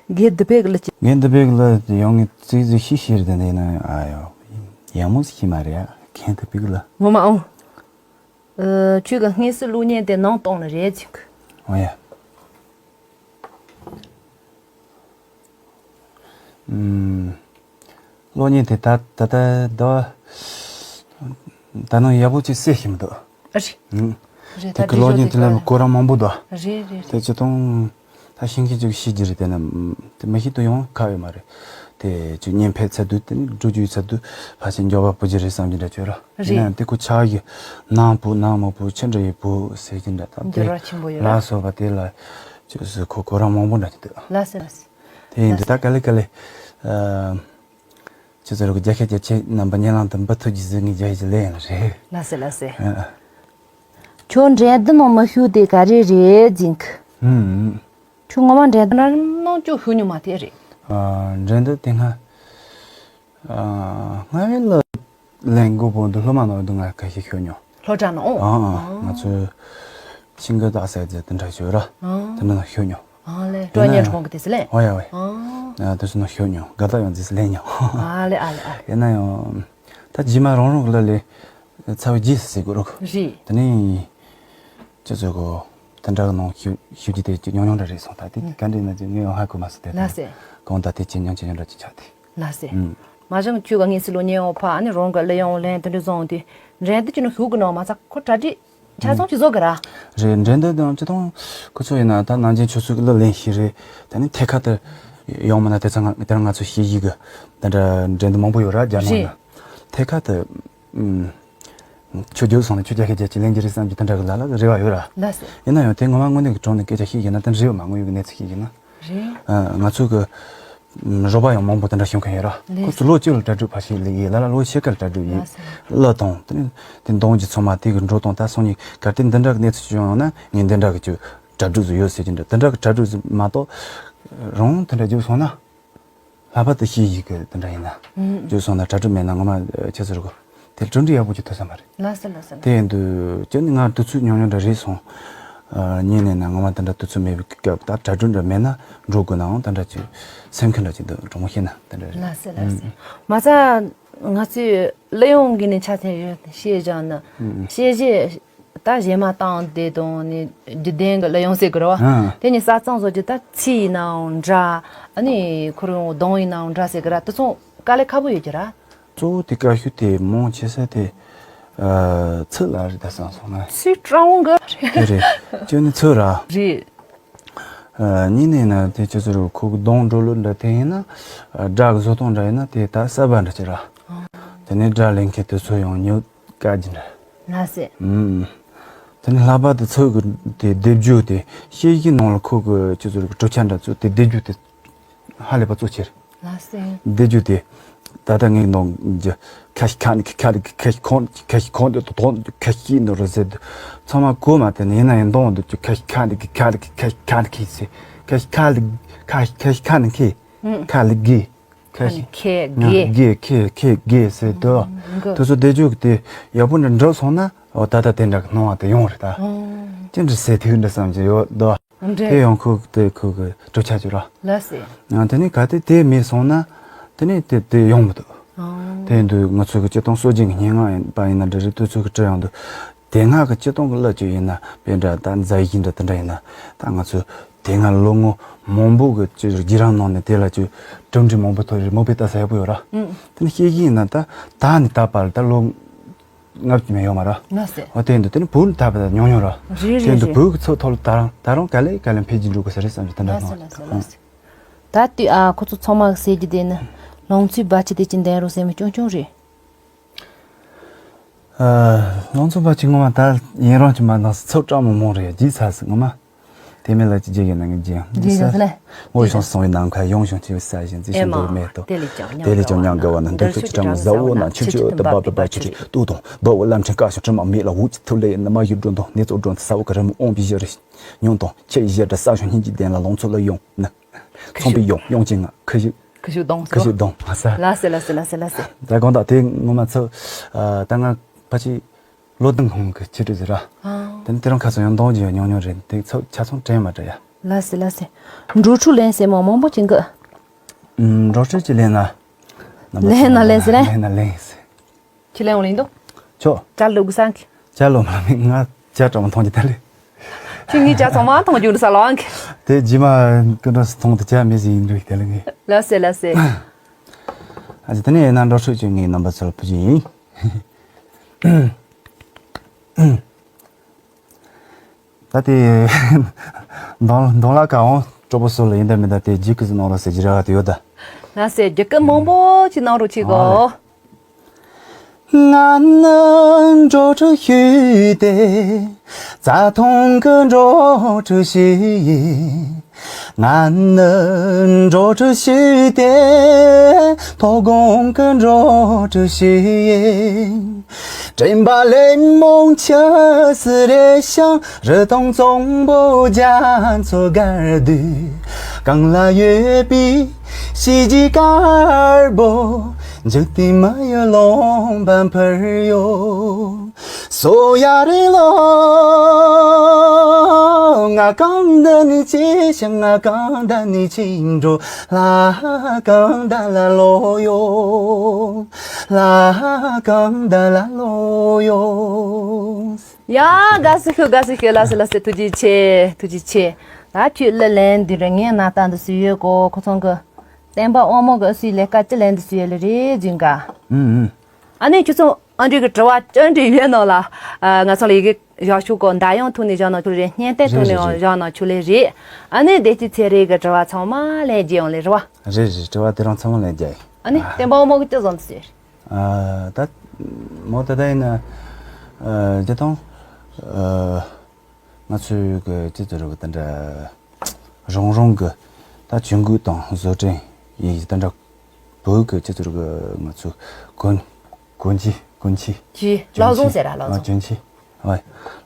དགེ་འདི་པའི་གི་ལ་ཅི། དགེ་འདི་པའི་གི་ལ་ཡོང་ངེ་ཙིག་ཙིག་ཤི་ཤི་རེད་དེ་ན་ཨ་ཡོ། ཡག་མོ་ཞིག་མ་རེད་ཨ་དགེ་འདི་པའི་གི་ལ། ངོ་མ་ཨང་། ཨ་ཁྱོད་ཀྱི་སྔས་སུ་གློག་བརྙན་དེ་ནང་གཏོང་ལ་རེད་ཅིག་ཨོ་ཡ། ཨུམ། གློག་བརྙན་དེ་ད་ད་ད་ད་ད་ནང་ཡག་པོ་ཅིག་གསལ་ཞིག་མི་འདུག་ཨ་རེད། ཨུམ། རེད་ད་དེ་གི་གློག་བརྙན་དེ་ལ་གོ་ར་མང་པོ་འདུག་རེད་རེད་རེད། དེ་ཅི་གཏོང་ད་ཤིང་ཁྱི་ཅིག་ཤི་རྒྱུ་རེད་དེ་ན་དེ་མི་ཤི་དུ་ཡོང་ཁ་ཡོད་མ་རེད། དེ་ཅིག་བརྙན་ཕེབས་ཚར་དུས་དེ་ནི་འགྲོ་རྒྱུ་ཡོད་ཚར་དུས་ཕལ་ཆེར་མགྱོགས་པ་སྤོ་རྒྱུ་རེད་བསམ་གྱི་འདྲ་ཅོ་ར། རེད། ཡིན་ན་དེ་ཁོ་ཆགས་ཀྱི་ནང་བུ་ནང་མ་བུ་ཆི་འདྲ་ཡི་བུ་ཟེར་གྱི་འདྲ་ད་དེ་འགྱུར་བ་ཆེན་པོ་ཡོད་ར། ལ་སོགས་པ་དེ་ལ་ཅོ་སི་ཁོ་གོ་ར་མང་པོ་འདྲ་ཅིག་འདུག་ལ་སེ་ལ་སེ། དེ་ཡིན་དུས་ད་ག་ལེ་ག་ལེ། ཨ། ཁྱེད་ཚོ་རུ་རྒྱ་ཁྱེད་ཀྱི་ཆེད་རྣམ་པ་སྙན་ལམ་དུ་འབུལ་ཐུབ་རྒྱུ་ཟིག་ངས་རྒྱ་ཡི་ལས་ཡང་རེད། ལ་སེ་ལ་སེ། ཨ། ཁྱོད་འགྲན་བསྡུར་ནང་མི་ཤུགས་དེ་ག་རེ་རེད་ཟིན་གི། ཨུམ། ཁྱོད་ངོ་མ་འགྲན་བསྡུར་ནང་ཅུང་ཤུགས་ཉུང་མ་དེ་རེད། ཨ། འགྲན་བསྡུར་དེ་སྔ། ཨ། སྔ་བའི་ལ་ལན་དགོས་པོ་འདུག་སློབ་མ་ནང་དུ་ང་ཁ་ཤས་ཤོད་མྱོང་། སློབ་གྲྭ་ནང་། ཨ་ཨ། ང་ཚོའི་ཤིང་གི་རྟགས་གསལ་རྒྱུ་དེ་འདྲ་ཞིག་ཡོད་ར། ཨ། དེ་འདྲ་ནང་ཞུགས་མྱོང་། ཨ་ལེ། ཡིན་ན་ཀྲོ་ཉན་ཡང་ཁོང་གི་དེ་སི་ལེ། ཨོ་ཡ་ཨོ་ཡ། ཨ། ཨ། དེ་ཚོ་ནང་ཞུགས་མྱོང་། དགའ་རྟགས་ཡང་རྗེས་སུ་ལེན་མྱོང་། ཨ་ལེ་ཨ་ལེ་ཨ་ལེ། ཡིན་ན་ཡང་། ད་རྗེས་མ་རང་རང་གི་ལ་ལས་ཚ་བའི་རྗེས་སུ་ཟེར་དགོས་རོགས། རེད། དེ་ནས་ཁྱེད་ཚོ་གོ་དེ་འདྲ་གི་ནང་ཞུགས་ཞུགས་རྒྱུ་དེ་ཅིག་ཉུང་ཉུང་འདྲ་རེད་སོང་། ད་དེ་ག་འདྲ་ཡིན་ན་ཅིག་ངས་ཡང་ཧ་གོ་མ་སོང་། དེ་ལ་དང་སེ། གང་ལྟར་དེ་ཅིག་ཉུང་ཅིག་ཉུང་འདྲ་ཅིག་ཆགས་དེ། ལ་སེ། ཨུམ། མ་གཞི་ཁྱོད་ཀྱི་དངོས་སུ་ལོ་ཉེ་བོ་ཕ་ཨ་ནི་རང་གི་གླུ་དབྱངས་ལེན་དེ་འདྲ་བཟུང་དུས་འགྲན་བསྡུར་གྱི་ནང་ཞུགས་གི་ནང་མ་ཚད་ཁོ་གྲ་སྒྲིག་ཆ་ཚང་ཅིག་བཟོ་གི་ར། རེད། འགྲན་བསྡུར་དང་སྤྱི་དང་ཁོ་ཚོ་ཡིན་ན་ད་ནང་ཆེན་ཆོས་ཚོགས་ཀྱི་གླུ་ལེན་ཤེས་རེད། དེ་ནི་ཐད་ཀར་དུ་ཡོང་མིན་ན་དེ་ཚོ་ང་དེ་རིང་ང་ཚོ་ཤེས་ཡིག་གི་དེ་འདྲ་འགྲན་བསྡུར་མང་པོ་ཡོད་ར། རྒྱ་ནང་ན། རེད། ཐད་ཀར་དུ་ཨུམ། ཁྱོད་རྒྱུགས་སོང་ན་ཁྱོད་རྒྱ་སྐད་རྒྱ་ཆེ་ལེན་གྱི་རེད་བསམ་གྱི་དེ་འདྲ་གི་ལ་ལ་རེ་བ་ཡོད་ར། ལགས་སོ། ཡིན་ན་ཡང་དེ་ངོ་མ་དངོས་གནས་ཀྱི་དྲང་གནས་སྐད་ཆ་བཤད་ཀྱི་ན་དེ་རེད་བ། མ་དངོས་ཡོད་ཀྱི་གནས་ཚུལ་བཤད་ཀྱི་ན། རེད། ཨ། ང་ཚོ་གི་ཨམ། རོགས་པ་ཡང་མང་པོ་དེ་འདྲ་བྱུང་མཁན་ཡོད་ར། ལགས། ཁོ་ཚོ་ལོ་གཅིག་ལ་གྲ་སྒྲིག་ཕར་བྱས་ལས་ཡིན་ལ་ལ་ལོ་ཕྱེད་ཀ་ལ་གྲ་སྒྲིག་ཡིན། ལགས་སོ། གླུ་དང་དེ་ནི་དེ་འདོན་གྱི་ཚང་མ་དེ་གི་འགྲོ་སྟངས་ད་སང་ཉིན་གལ་ཏེ་འདི་འདྲ་གི་གནས་ཚུལ་བྱུང་ཡོང་ན་ངས་འདི་འདྲ་གི་ཅིག་གྲ་སྒྲིག་བཟོ་ཡོད་ཟེར་གྱི་འདྲ། དེ་འདྲ་གི་གྲ་སྒྲིག་བཟོ་མ་གཏོགས་རང་དེ་འདྲ་རྒྱུགས་སོང་ན། ལྷག་པར་དུ་ཤེས་ཡིག་གི་དེ་འདྲ་ཡིན་ན། ཨུམ། རྒྱུགས་སོང་ན་གྲ་སྒྲིག་མེད་ན་ངོ་མ་ཁྱེད་ཚོར་གོ་དེ་གྲུབ་འབྲས་ཡག་པོ་ཅིག་ཐོབ་ས་མ་རེད། ལགས་སོ་ལགས་སོ། དེ་ཡིན་དུས་ཅི་ནི་ང་དུས་ཚོད་ཉུང་ཉུང་འདྲ་རེད་སོང་། ཨ། གཉིས་ནས་ན་ངོ་མ་དེ་འདྲ་དུས་ཚོད་མེད་པའི་སྐབས་ད་གྲ་སྒྲིག་འདྲ་མེད་ན་འགྲོ་དགོས་ནའང་དེ་འདྲ་ཅིག་སེམས་ཁུར་འདྲ་ཅིག་འདུག་དྲང་པོ་བཤད་ན་དེ་འདྲ་རེད། ལགས་སོ་ལགས་སོ། ཨུམ། མ་ཚད་ང་ཚོས་གླུ་དབྱངས་གི་ནས་ཆ་མཚོན་ཡོད་ཤེས་བྱ་ན། ཨུམ། ཤེས་བྱའི་ད་གཞས་མ་བཏང་དེ་དང་ནི་རྒྱུད་ལྡན་གྱི་གླུ་དབྱངས་ཟེར་གི་རེད་བ། ཨ། དེ་ནི་ས་གཙང་བཟོ་རྒྱུ་ད་ཚིག་ཡིན་ནའང་འདྲ། ཨ་ནི་ཁོ་རང་གདངས་ཡིན་ནའང་འདྲ་ཟེར་གི་ར། དེ་ཚོ་དཀའ་ལས་ཁག་པོ་ཡོད་ཀྱི་ར། གཙོ་བོ་དེ་དཀའ་ཤོས་དེ་མང་ཆེ་ས་དེ། ཨ། ཚིག་ལ་རེད་ད་བསམ་སོང་ན། ཚིག་སྤྲང་བོ་གི་རེད། དེ་རེད། ཅོ་ནི་ཚིག་ར། རེད། ཨ། གཉིས་ནས་ན་དེ་ཁྱེད་ཚོ་རུ་ཁོ་གི་གདངས་འགྲོ་ལུགས་འདྲ་དེ་ཡིན་ན། ཨ། སྒྲ་གི་བཟོ་སྟངས་འདྲ་ཡིན་ན་དེ་ད་གསར་པ་འདྲ་ཅིག་ར། ཨ། དེ་ནས་སྒྲ་ལེན་མཁན་དེ་ཚོ་ཡང་ཉོབ་དཀའ་གི་འདྲ། ལགས་སེ། ཨུམ། དེ་ནས་ལྷག་པར་དུ་ཚིག་གི་དེ་སྡེབ་སྦྱོར་དེ་ཤེས་ཀྱི་ནང་ལ་ཁོ་གི་ཁྱེད་ཚོ་རུ་གྲུབ་ཆ་འདྲ་ཚོ་དེ་སྡེབ་སྦྱོར་དེ་ཧ་ལས་པ་གཙོ་ཆེ་རེད། ལགས་སེ། སྡེབ་སྦྱོར་དེ། ད་ལྟ་ངས་གདངས་རྒྱུ། ཁ་ཤས་ཁ་ནི་ཁ་ལི་ཁ་ཤས་ཁོང་ཁ་ཤས་ཁོང་དུ་དོ་ཁ་ཤས་ནོ་རོ་ཟེར་དུ། ཚང་མ་གོ་མ་དེ་ནི་ཡིན་ན་ཡང་གདངས་འདུག་ཅུ་ཁ་ཤས་ཁ་ནི་ཁ་ལི་ཁ་ཤས་ཁ་ནི་ཁི་ཟེར། ཁ་ཤས་ཁ་ལི་ཁ་ཤས་ཁ་ཤས་ཁ་ནི་ཁི། ཁ་ལི་གི། ཁ་ཤས་ཁེ་གེ། གེ་ཁེ་ཁེ་གེ་ཟེར་དུ། དེ་ཚོ་སྡེབ་སྦྱོར་དེ་ཡག་པོ་འདྲ་འགྲུབ་སོང་ན་འོ་ད་ལྟ་དེ་འདྲ་གི་སྣང་བ་དེ་ཡོང་རེད་ད། ཅི་འདྲ་ཟེར་ཐུབ་འདྲ་བསམ་གྱི་ཡོད་དོ། འདྲ། དེ་ཡང་ཁོ་དེ་ཁོ་གི་གྲུབ་ཆ་ཅིག་ར། ལགས་སེ། ཡང་དེ་ནས་གལ་ཏེ་དེ་མེད་སོང་ན། དེ་ནས་དེ་དེ་ཡོང་མི་འདུག་ཨང་། དེ་ཡིན་དུས་ང་ཚོ་གི་སྤྱིར་བཏང་སྲོལ་རྒྱུན་གྱི་སྙན་ངག་ཡིན་པ་ཡིན་ན་འདྲ་རེད། དུས་ཚོད་ཀྱི་བྲི་ཡང་འདུག་དེ་སྔ་གི་སྤྱིར་བཏང་གི་གླུ་ཅིག་ཡིན་ན་དཔེ་འདྲ་ད་མཛད་ཡིག་འདྲ་དེ་འདྲ་ཡིན་ན་ད་ང་ཚོ་དེ་སྔ་ལོ་ངོ་མང་པོ་གི་ཅིག་བརྒྱུད་རིམ་ནང་ནས་དེ་ལ་ཅིག་གྲུབ་འབྲས་མང་པོ་ཐོབ་རེད། མོས་པའི་ལྟ་ས་ཡག་པོ་ཡོད་ར། ཨང་། དེ་ནས་ཤེས་ཀྱི་ཡིན་ན་ད་ད་ནས་ད་བར་ད་ལོ། ལྔ་བཅུ་མ་ཡོད་མ་ར། ལགས་སེ། འོ་དེ་འདུག་དེ་ནི་བོད་ནི་ད་བར་ད་ཉུང་ཉུང་ར། རེད་རེད་དེ་འདུག་རེད། བོད་ཀྱི་ཚོགས་ཐོག་ལ་ད་རང་ད་རང་ག་ལེ་ག་ལེ་འཕེལ་རྒྱས་འགྲོ་དགོས་ས་རེད་བསམ་གྱི་དེ་འདྲ་ལགས་སོ་སྣང་། ལགས་སོ་ལགས་སོ། ད་དུས་ཨ་ཁོ་ཚོ་ཚང་མ་གི་ཟེར་རྒྱུ་དེ་ནི་ལང་ཚོའི་བར་ཆད་དེ་ཅི་འདྲ་རུ་སེམས་སྐྱོང་སྐྱོང་རེད། ཨ། ལང་ཚོའི་བར་ཆད་ངོ་མ་ད་ཡིན་རང་གི་མ་ནང་སུ་ཚོགས་གྲངས་མང་མང་རེད། རྗེས་ཚ་སི་ངོ་མ། དེ་མིན་ལ་ཅི་བྱེད་ཡིན་ན་ངས་བརྗེད་ཡང་། རྗེས་ཡང་ཟེར་ལེ། འོད་བྱང་སོང་བའི་ནམ་མཁའ་ཡོང་བྱུང་ཆེ་བའི་ས་གཞི་མཛེས་ཤིང་འདོད་མེད་དོ། དེ་ལས་ཀྱང་མྱང་དགའ་བ་ན་འདུག་ཚོད་ཀྱི་ཕྲ་མོ་ཟ་འོ་ན་ཆུ་ཆུ་དུ་འབབ་པའི་བ་ཆུ་ཆུ་ཏུ་དང་འབབ་བོ་ལམ་ཕྲན་དཀར་ཞིང་དྲི་མ་མེད་ལ་འུ་ཅི་ཐུ་ལེ་ཡིན་ན་མ་ཡུ་སྒྲོན་དང་ནེ་ཙོ་སྒྲོན་དུ་ས་འོ་ག་རི་མོ་ཨོང་པི་བཞི་རེ་ཉུང་དང་ཆེ་བཞི་དྲ་ས་ཞིང་སྙིང་རྗེ་ལྡན་ལ་ལོང་ཚོ་ལ་ཡོང་ན་ཚོང་པའི་ཡོང་ཡོང་ཅིང་ང་ཁུ་བཞི་ཁུ་བཞི་གདོང་ཁུ་བཞི་གདོང་ང་ས། ལ་སེ་ལ་སེ་ལ་སེ་ལ་སེ། ད་དགོང་དག་དེ་ངོ་མ་ཚོ་ད་ང་ཕ་ཆི། བློ་ལྡན་ཁོང་གི་ཆེད་སྒྲིག་ཟེར་ར། ཨང་། དེ་ནི་དེ་རིང་ཁ་སང་ཡང་འདོན་རྒྱུ་ཉུང་ཉུང་རེད། དེ་ཚོ་ཆ་ཚང་དྲན་མ་དྲན་ཡ། ལ་སེ་ལ་སེ། འགྲོ་འཕྲུལ་ལེན་སེ་མོ་མང་པོ་ཅིག་གི། ཨུམ། འགྲོ་འཕྲུལ་ཅིག་ལེན་ན། ལེན་ན་ལེན་ཟེར་ར། ལེན་ན་ལེན་ཟེར། ཁྱི་ལེན་འོང་ལེན་དོ། ཆོ། ཅ་ལུ་གུ་སང་གི། ཅ་ལུ་མ་མི་ང་ཅ་གྲོགས་མཐོང་རྒྱུ་དེ་ལེ། ཁྱི་ངའི་ཅ་ཚང་མ་མཐོང་རྒྱུ་འདི་ས་ལོ་ཨང་གི། དེ་རྗེས་མ་ཀུན་གྲོགས་སུ་མཐོང་དུ་ཅ་མེད་ཟིན་ཡིན་འགྲོ་དེ་ལེ་ངས། ལ་སེ་ལ་སེ། ཨ་ཅེ་དེ་ནས་ཡིན་ན་འགྲོ་འཕྲུལ་ཅིག་ངའི་རྣམ་པ་ཚོར་ཕུལ་རྒྱུ་ཡིན། ད་དེ་གདོང་གདོང་ལ་ཀ་འོང་སྤྲོ་པོ་སོ་ལ་ཡིན་ད་མིན་ད་དེ་རྒྱུད་ཀྱི་གནང་རོགས་ཟེར་གྱི་ར་བ་དེ་ཡོད་ད། ང་ཟེར་རྒྱུད་ཀྱི་མང་པོ་ཅིག་གནང་རོགས་བྱེད་གོ། ང་ནི་འགྲོ་འཕྲུལ་ཞུས་ཏེ་རྩྭ་ཐང་གི་འགྲོ་འཕྲུལ་ཞིག་ཡིན། ང་ནི་འགྲོ་འཕྲུལ་ཞུས་ཏེ་མཐོ་སྒང་གི་འགྲོ་འཕྲུལ་ཞིག་ཡིན། དྲན་པ་ལས་མང་ཆེ་སི་རེ་ཤང་རི་དྭགས་གཙང་པོ་རྒྱ་མཚོ་སྒར་དུས་གང་ལ་ཡོད་པའི་གཤིས་རྒྱུད་དཀར་པོ་འཇིག་རྟེན་མི་ཡི་ལུང་པ་འཕུར་ཡོད། སོ་ཡ་རེ་ལོ། ང་གང་ད་ནི་ཅི་ཞིག་ང་གང་ད་ནི་ཅི་འགྲོ། ལ་གང་ད་ལ་ལོ་ཡོ། ལ་གང་ད་ལ་ལོ་ཡོ། ཡ། དགའ་བསུ་ཞུ། དགའ་བསུ་ཞུ། ལགས་སོ། ལགས་སོ། ཐུགས་རྗེ་ཆེ། ཐུགས་རྗེ་ཆེ། ད་ཁྱོད་གླུ་ལེན་དུས་ར་ངས་ན་ད་འདི་སུ་ཡོད་གོ། ཁོ་ཚང་གི་བསྟན་པ་དབང་མོ་གི་སུའི་ལས་ཀ་ཅི་ལེན་འདི་སུ་ཡོད་ལེ་རེད་ཟིན་ག་ཨུ་ཨུ། ཨ་ནི་ཁྱོད་ཚོ་ཨ་འདྲི་གི་དྲི་བ་ཅི་འདྲི་ཡོད་ནོ་ལ། ཨ། ང་ཚོ་ལ་ཡི་གེ་བཞག་ཆོག་གོ། འདར་དབྱངས་ཐོག་ནས་བཞག་ན་ཆོག་རེད། སྙན་ཐད་ཐོག་ནས་རེད་རེད་རེད། བཞག་ན་ཆོག་ལེ་རེད། ཨ་ནི་བདེ་སྐྱིད་ཚེ་རིང་གི་དྲི་བ་ཚང་མ་ལན་རྒྱག་ཡོང་ལེ་རེད་བ། རེད་རེད། དྲི་བ་དེ་རང་ཚང་མ་ལན་རྒྱག་ཡིན། ཨ་ནི་བསྟན་པ་དབང་མོ་གི་ཅི་བཟང་ཟེར། ཨ། ད་མོ་ད་ད་ཡིན་ན། ཨ། ཇི་ཐོང་། ཨ། ང་ཚོའི་གི་སྤྱི་ཚོགས་རིག་པ་དེ་འདྲ་རང་རང་གི་ད་ཇུས་འགོད་དང་བཟོ་སྐྲུན་ཡིན་གྱི་དེ་འདྲ་བོད་ཀྱི་སྤྱི་ཚོགས་རིག་པ་ང་ཚོའི་གོན་གོན་ཆས་གོན་ཆས་ཇུས་ལག་བཟང་ཟེར་ར་ལག་བཟང་། གོན་ཆས། ཨ།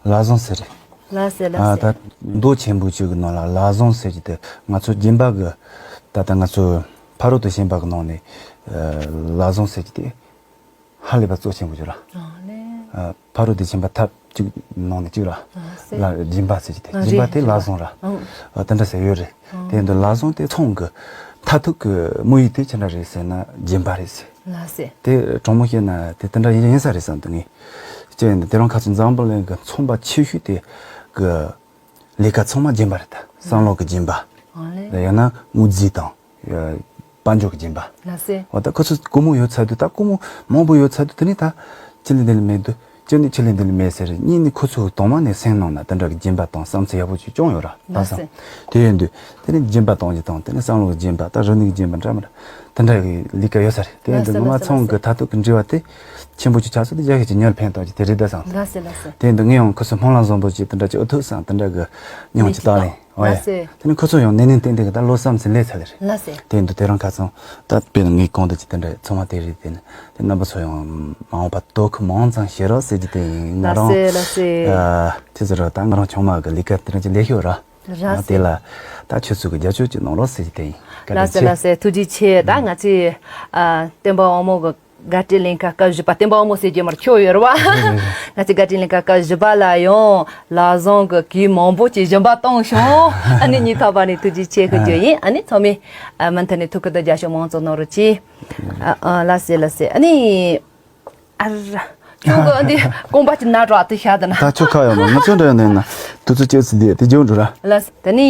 ལག་བཟང་ཟེར་རེད། ལགས་སེ་ལགས་ཨ། སེ། ད་མདོ་ཆེན་པོ་གཅིག་གི་ནང་ལ་ལག་བཟང་ཟེར་གྱི་དེ་ང་ཚོ་སྦྱིན་པ་གི་ད་ལྟ་ང་ཚོ་ཕ་རོལ་ཏུ་ཕྱིན་པ་གི་ནང་ནས་ཨ་ལག་བཟང་ཟེར་གྱི་དེ། ཧ་ལས་པ་གཙོ་ཆེན་པོ་ཅིག་ར། ཨ་ལེ། ཨ། ཕ་རོལ་ཏུ་ཕྱིན་པ་ཐབས་གཅིག་ནང་ནས་གཅིག་ར། ཨ་སེ། ལ་སྦྱིན་པ་ཟེར་གྱི་དེ། ཨ་སྦྱིན་པ་རེད་དེ་རེད། ལག་བཟང་ར། ཨང་། ཨ། དེ་འདྲ་ཟེར་ཡོད་རེད། ཨང་། དེ་འདུག་ལག་བཟང་དེ་ཚོང་གི་མཐར་ཐུག་གི་དམིགས་ཡུལ་དེ་ཅི་འདྲ་རེད་ཟེར་ན་སྦྱིན་པ་རེད་ཟེར། ལགས་སེ། དེ་དྲང་མོ་བཤད་ན་དེ་དེ་འདྲ་ཡིན་ཡིན་ས་རེད་བསམ་འདུག་ངས། ཅི་ཡིན་དེ་རང་ཁ་ཚོ་འཛམ་བུ་གླིང་གི་ཚོང་པ་ཆེ་ཤོས་དེ་གི་ལས་ཀ་ཚང་མ་སྦྱིན་པ་རེད་ད། བསམ་བློ་གི་སྦྱིན་པ། ཨ་ལེ། ཡང་ན་དངུལ་རྫས་དང་། དཔལ་འབྱོར་གྱི་སྦྱིན་པ། ལགས་སེ། འོ་ད་ཁོ་ཚོ་སྒོར་མོ་ཡོད་ཚར་དུས། ད་སྒོར་མོ་མང་པོ་ཡོད་ཚར་དུས་དེ་ནས་ད་ཅི་ལས་འདི་ལས་མེད་དུས་ཅི་ནས་ཅི་ལས་འདི་ལས་མེད་ཟེར། གཉིས་ནས་ཁོ་ཚོ་དང་མ་ནས་སེམས་ནང་ན་དེ་འདྲ་གི་སྦྱིན་པ་དང་བསམ་ཚུལ་ཡག་པོ་ཅིག་བྱུང་ཡོད་ར། ད་ལགས་སེ། བསམ་དེ་ཡོད་དུས་དེ་ནས་སྦྱིན་པ་གཏོང་རྒྱུ་དང་། དེ་ནས་བསམ་བློ་གི་སྦྱིན་པ་དང་། རིག་གནས་ཀྱི་སྦྱིན་པ་འདྲ་མི་འདྲ་དེ་འདྲ་གི་ལས་ཀ་ཡོད་ས་རེད། དེ་ཡིན་དུས་ངོ་མ་ཚོང་གི་མཐར་ཐུག་གི་འབྲེལ་བ་དེ་ཆེན་པོ་ཅིག་ཆགས་ཚུལ་དེ་རྒྱ་ཤེས་ཀྱི་མྱུར་ཕན་ཐོགས་ཀྱི་དེ་རེད་ད་བསམ། ལགས་སེ་ལགས་སེ། དེ་ཡིན་དུས་ངས་ཡང་ཁོ་ཚོ་སྨོན་ལམ་བཟང་པོ་ཅིག་དེ་འདྲ་ཅིག་འུ་ཐུག་བསམ། དེ་འདྲ་གི་སྙིང་ཅིག་བཏགས་ལེ། ཨོ་ཡ། ལགས་སེ། དེ་ནས་ཁོ་ཚོ་ཡང་ནན་ནན་ཏན་ཏན་གི་ད་བློ་བསམ་ཚུལ་ལས་ཚར་ལེ་རེད། ལགས་སེ། དེ་འདུག་དེ་རིང་ཁ་སང་ད་དཔེར་ན་ངའི་གོང་དུ་ཅིག་དེ་འདྲ་ཚང་མ་དེ་རེད། དེ་ནས་དེ་རྣམ་པ་ཚོ་ཡང་མ་འོངས་པ་དོ་ཁུར་མང་ཙམ་བྱེད་རོགས་ཟེར་རྒྱུ་དེ་ཡིན། ང་རང་། ལགས་སེ་ལགས་སེ། ཨ། ཅི་ཟེར་རོགས། ད་ང་རང་ཆུང་མ་གི་ལས་ཀ་དེ་འདྲ་ཅིག་ལས་ཤོར་ར། ལགས་སེ། དེ་ལ་ད་ཁྱོད་ཚོ་གི་རྒྱབ་སྐྱོར་ཅིག་གནང་རོགས་ཟེར་རྒྱུ་དེ་ཡིན། བཀའ་དྲིན་ཆེ། ལགས་སེ་ལགས་སེ། ཐུགས་རྗེ་ཆེ། ད་ང་ཚོས་ཨ་བསྟན་པ་དབང་མོ་གི་དགའ་སྤྲོའི་གླིང་ག་སྐབས་བཞི་པ། བསྟན་པ་དབང་མོ་ཟེར་རྒྱུ་མར་ཁྱོད་ཡོད་རེད་བ། རེད་རེད་རེད། ང་ཚོའི་དགའ་སྤྲོའི་གླིང་ག་སྐབས་བཞི་པ་ལ་ཡང་ལག་བཟང་གི་གུས་མང་པོ་ཅིག་སྦྱིན་པ་བཏང་བྱུང་། ཨ་ནི་སྙིང་ཐག་པ་ནས་ཐུགས་རྗེ་ཆེ་ཞུ་རྒྱུ་ཡིན། ཨ་ནི་ཚང་མས་ཨ་མུ་མཐུད་ནས་ཐུགས་ཁུར་དང་རྒྱབ་སྐྱོར་མང་ཙམ་གནང་རོགས་གྱིས། ཨ་ཨ་ལགས་སེ་ལགས་སེ། ཨ་ནི་ཨ་ར། ཁྱོད་ཀྱི་འདི་རྐང་པ་ཅིག་ན་འགྲོ་ཨ། དེ་བཞག་དང་ན། ད་ཁྱོད་ཁ་ཡོད་མ། ང་ཚོ་འདྲ་ཡོད་ནས་ན་དུས་ཚོད་སྐྱེལ་ཚུལ་འདི་དེ་འཇོག་འགྲོ་ར། ལགས་སེ། ད་ནི།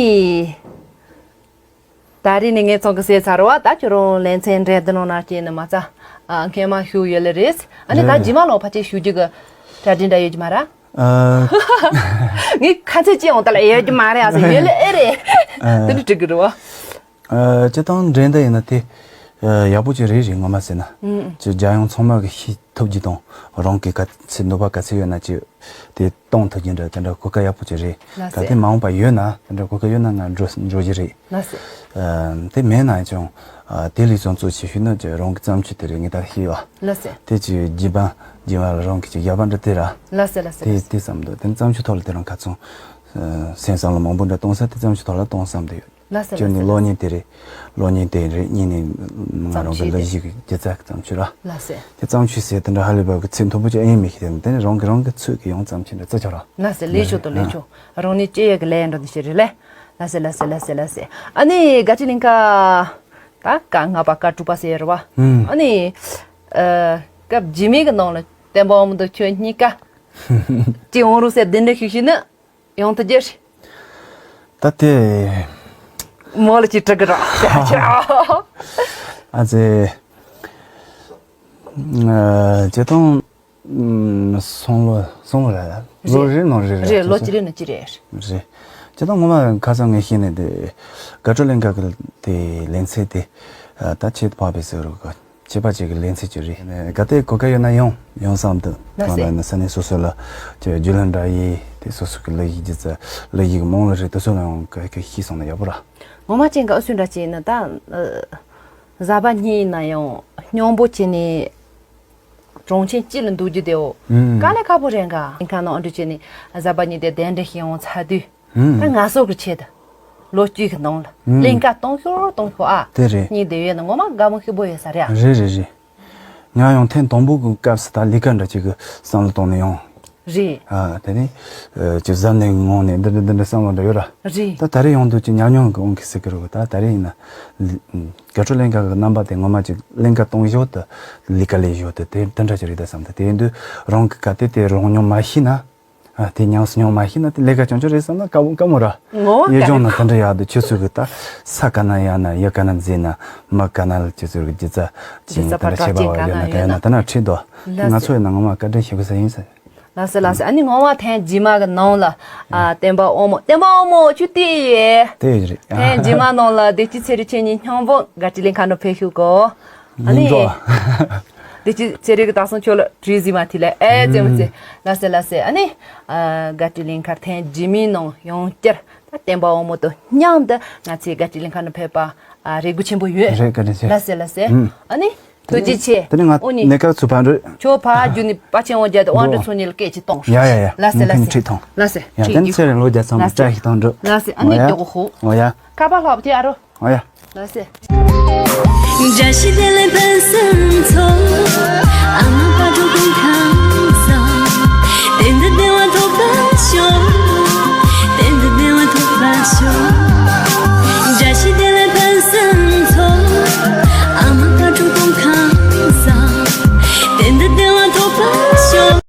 ད་རེས་ནས་ངས་ཚང་གི་ཟས་ཚར་བ། ད་ཁྱོད་རང་ལེ་ཚན་འདྲ་འདི་ནང་ན་སྐྱེས་ནས་མ་ཚ། ཨ། མཁལ་མ་ཤོར་ཡོད་ལེ་རེད། ཨ་ནི་ད་རེད། རྗེས་མ་ལ་ཕལ་ཆེར་ཞུ་རྒྱུ་གི་གྲ་སྒྲིག་འདྲ་ཡོད་ཀྱི་མ་རེད། ཨ། ངས་ཁ་ཚད་ཅི་ཡོང་ད་ལ་ཡོད་ཀྱི་མ་རེད། ཨ་ཟེར་ཡོད་ལེ་ཨེ་རེད། ཨ། དེ་འདྲ་འགྲིག་གི་རེད་བ། ཨ། སྤྱིར་བཏང་འདྲ་འདི་ཡིན་ན་དེ་ཡག་པོ་ཅིག་རེད། རེད། ངོ་མ་ཟེར་ན། ཨུམ། ཅིག་རྒྱལ་ཡོངས་ཚང་མ་གི་ཤེས་ཐུབ་རྒྱུ་དང་། རང་གི་ག་ཚད་ནུས་པ་ག་ཚད་ཡོད་ན་ཅིག་དེ་གཏོང་ཐུབ་རྒྱུ་འདྲ་དེ་འདྲ་གོ་སྐབས་ཡག་པོ་ཅིག་རེད། ལགས་སེ། ད་དེ་མ་འོངས་པ་ཡོད་ན་དེ་འདྲ་གོ་སྐབས་ཡོད་ན་ང་འགྲོ་འགྲོ་གི་རེད། ལགས་སེ། ཨ། དེ་མེད་ན་ཀྱང་། ཨ། དེ་ལས་ཀྱང་གཙོ་ཆེ་ཤོས་ནི་ཅིག་རང་གི་བརྩམས་ཆོས་དེ་རེད། ངས་ད་ཤེས་བ། ལགས་སེ། དེ་ཅིག་རྒྱུད་པ་རྒྱུད་པ་ལ་རང་གི་ཅིག་ཡག་པ་འདྲ་དེ་ར། ལགས་སེ་ལགས་སེ། དེ་ལགས་སེ། དེ་བསམ་འདུག་དེ་བརྩམས་ཆོས་ཐོག་ལ་དེ་རང་ཁ་ཚང་། ཨ། སེམས་བསམ་བློ་མང་པོ་འདྲ་གཏོང་ས་དེ་བརྩམས་ཆོས་ཐོག་ལ་གཏོང་བསམ་དེ་ཡོད། ལགས་སེ། གཅིག་ནས་ལགས་སེ། གློག་བརྙན་དེ་རེད། གློག་བརྙན་དེ་རེད། གཉིས་ནས་ང་རང་གི་ལགས་སེ། གླུ་གཞས་ཀྱི་སྒྱུ་རྩལ་གྱི་བརྩམས་ཆོས་ར། ལགས་སེ། དེ་བརྩམས་ཆོས་ཟེར་དེ་འདྲ་ཧ་ལས་པ་གི་ཚད་མཐོ་པོ་ཅིག་ཨེ་ཡིན་མི་ཤེས། དེ་ནས་རང་གི་རང་གི་ཚོད་ཀྱི་ཡང་བརྩམས་ཆོས་འདྲ་རྩི་ཆོག་ར། ལགས་སེ། ལེགས་ཤོག་ཏུ་ལེགས་ཤོག་རང་ནས་ཅི་ཡོད་ཀྱི་ལས་འགྲོ་འདི་ཞིག་རེད་ལེ། ལགས་སེ་ལགས་སེ་ལགས་སེ་ལགས་སེ། ཨ་ནི་དགའ་སྤྲོའི་གླིང་ག་ད་སྐབས་ལྔ་པ་སྐབས་དྲུག་པ་ཟེར་ཡོད་རེད་བ། ཨུམ། ཨ་ནི་ཨ་སྐབས་རྗེས་མའི་གི་ནང་ལ་བསྟན་པ་དབང་མོ་དང་ཁྱོད་གཉིས་ཀ་ཅིག་འོང་རོགས་ཟེར་གདན་འདྲེན་ཞུ་ཞུས་ནི། ཡང་དུ་རྒྱས། ད་དེ། མོ་ལ་ཅིག་དྲི་གི་རོགས། ཨ་ཙི། ཨ། སྤྱིར་བཏང་། ཨུམ། སོང་ལོ་སོང་ལོ་རེད། ལོ་རེ་ནང་རེ་རེད། རེད། ལོ་གཅིག་རེ་ནང་གཅིག་རེད། རེད། སྤྱིར་བཏང་ངོ་མ་ཁ་སང་ངས་ཤེས་ནས་དེ་དགའ་སྤྲོ་གླིང་ག་གི་དེ་ལེ་ཚན་དེ། ཨ། ད་ཁྱེད་ཕ་བེ་ཟེར་རོགས། སྐྱེས་པ་ཅིག་གི་ལེ་ཚན་ཅིག་རེད། གལ་ཏེ་གོ་སྐབས་ཡོད་ན་ཡང་ཡོང་བསམ་འདུག་ལགས་སེ། གང་ལ་ཡིན་ན་ས་གནས་སོ་སོ་ལ་ཅིག་རྒྱུས་ལོན་འདྲ་ཡིན། དེ་སོ་སོ་གི་གླུ་གཞས་སྒྱུ་རྩལ་གླུ་གཞས་གི་རྨང་ལ་རེད། དེ་ཚོ་ལ་ཡང་ག་གི་ཤེས་སོང་ན་ཡག་པོ་ར། ངོ་མ་ཅན་ག་ཨུ་སུ་འདྲ་ཅིག་ཡིན་ན་ད། ཨ། གཟའ་པ་གཉིས་ཡིན་ན་ཡང་སྙོམས་པོ་བྱས་ནས་གྲོང་ཁྱེར་གཅིག་ལ་འདུག་རྒྱུ་དེའོ། ཨུམ། དཀའ་ལས་ཁག་པོ་རེད་ག་ཁ་ནང་ཨ་འདྲ་བྱས་ནས་གཟའ་པ་གཉིས་དེ་གདན་འདྲེན་ཞིག་ཡོང་ཚར་དུས། ཨུམ། ད་ང་ཚོ་གི་ཆེད་དུ་ལོ་གཅིག་གི་ནང་ལ། ཨུམ། གླིང་ག་གཏོང་ཤོར་གཏོང་ཤོར་ཨ། དེ་རེད། གཉིས་བསྡད་ཡོད་ན་ངོ་མ་དགའ་མོ་ཞེ་པོ་ཡོད་ས་རེད་ཨ། རེད་རེད་རེད། ང་ཡང་ཐེངས་དང་པོ་གི་སྐབས་སུ་ད་ལས་ཀ་འདྲ་ཅིག་གི་བསམ་བློ་བཏང་ནས་ཡང་ རེད། ཨ་དེ་ནི་ཅིག་གཟབ་ནན་ངང་ནས་འདི་འདྲ་འདི་འདྲ་བསམ་བློ་འདྲ་ཡོད་ར། རེད། ད་ད་རེས་ཡོང་དུས་ཅིག་ཉམས་མྱོང་གི་དབང་གིས་ཟེར་གི་རེད་བ། ད་ད་རེས་ཡིན་ན་དགའ་སྤྲོ་གླིང་ཁ་གི་རྣམ་པ་དེ་ངོ་མ་ཅིག་གླིང་ཁ་གཏོང་ཞོར་དུ་ལས་ཀ་ལས་ཞོར་དུ་དེ་དེ་འདྲ་ཅིག་རེད་ད་བསམ། ད་དེ་ཡིན་དུས་རང་གི་ག་དེ་དེ་རང་མྱོང་མ་ཤེས་ན། ཨ་དེ་ཉམས་སུ་མྱོང་མ་ཤེས་ན་དེ་ལས་ཀ་བྱུང་ཆོག་རེད་བསམ་ན་དཀའ་མོ་དཀའ་མོ་ར། ངོ་བ་ཡུལ་ལྗོངས་ན་དེ་འདྲ་ཡག་འདུག་ཁྱོད་ཚོ་གི་ད་ས་ག་ན་ཡག་ན་ཡུལ་ག་ན་མཛེས་ན་མི་ག་ན་ལ་ཁྱོད་ཚོ་གི་སྒྱུ་རྩལ་ཅིག་ཡིན་ན་དེ་འདྲ་ཁྱད་པར་བ་ཡོད་ན་ག་ཡོད་ན་དེ་ན་ཁྲིད་དོ། ང་ཚོ་ཡིན་ན་ངོ་མ་བཀའ་དྲིན་ཞུ་གི་ས་ཡིན་ཟེར། ལགས་སོ་ལགས་སོ། ཨ་ནི་ངོ་མ་ཐེངས་རྗེས་མ་གི་ནང་ལ་ཨ་བསྟན་པ་དབང་མོ་བསྟན་པ་དབང་མོ་ཁྱོད་བལྟས་ཡས། དེ་རེད། ཐེངས་རྗེས་མ་ནང་ལ་བདེ་སྐྱིད་ཚེ་རིང་ཁྱེད་གཉིས་མཉམ་པོ་དགའ་སྤྲོ་གླིང་ཁ་ནང་ཕེབས་ཤོག་གོ། ཨ་ནི་ཡིན་འགྲོ། བདེ་སྐྱིད་ཚེ་རིང་གི་ད་སོང་ཁྱོད་ལ་བྲིས་ཟིན་མ་ཐི་ལེ་ཨེ་ཙེ་མོ་ཙེ། ལགས་སོ་ལགས་སོ། ཨ་ནི་ཨ་དགའ་སྤྲོ་གླིང་ཁར་ཐེངས་རྗེས་མའི་ནང་ཡང་བསྐྱར་ད་བསྟན་པ་དབང་མོ་དང་མཉམ་དུ་ང་ཚོའི་དགའ་སྤྲོ་གླིང་ཁ་ནང་ཕེབས་པ་ཨ་རེ་སྒུག་ཆེན་པོ་ཡོད། རེད། བཀའ་དྲིན་ཆེ། ལགས་སོ་ལགས་སོ། ཨ་ནི། ཐུགས་རྗེ་ཆེ། དེ་ནི་ང་ཨོ་ནི། གནས་སྐབས་ཚུར་ཕར་འགྲོ། ཁྱོད་ཕར་རྒྱུག་ནས་པ་ཆེན་དབང་རྒྱལ་དང་དབང་འདྲེན་ཚོ་གཉིས་ལ་སྐད་ཅིག་གཏོང་ཤོག་ཡ་ཡ་ཡ། ལགས་སེ་ལགས་སེ། ཁྲིད་ཐོང་། ལགས་སེ། ཡ་ཁྲིད་དེ་རྒྱུག་ཚེ་རིང་ལོ་བརྒྱ་ཚང་མ་ལགས་སེ། བཀྲ་ཤིས་ཐང་འགྲོ། ལགས་སེ། ཨ་ནི་ཨོ་ཡ། མགྱོགས་ཤོག་ཨོ་ཡ། ཁ་པར་ལྷག་དེ་ཨ་རོ། ཨོ་ཡ། ལགས་སེ། བཀྲ་ཤིས་བདེ་ལེགས་ཕུན་སུམ་ཚོགས།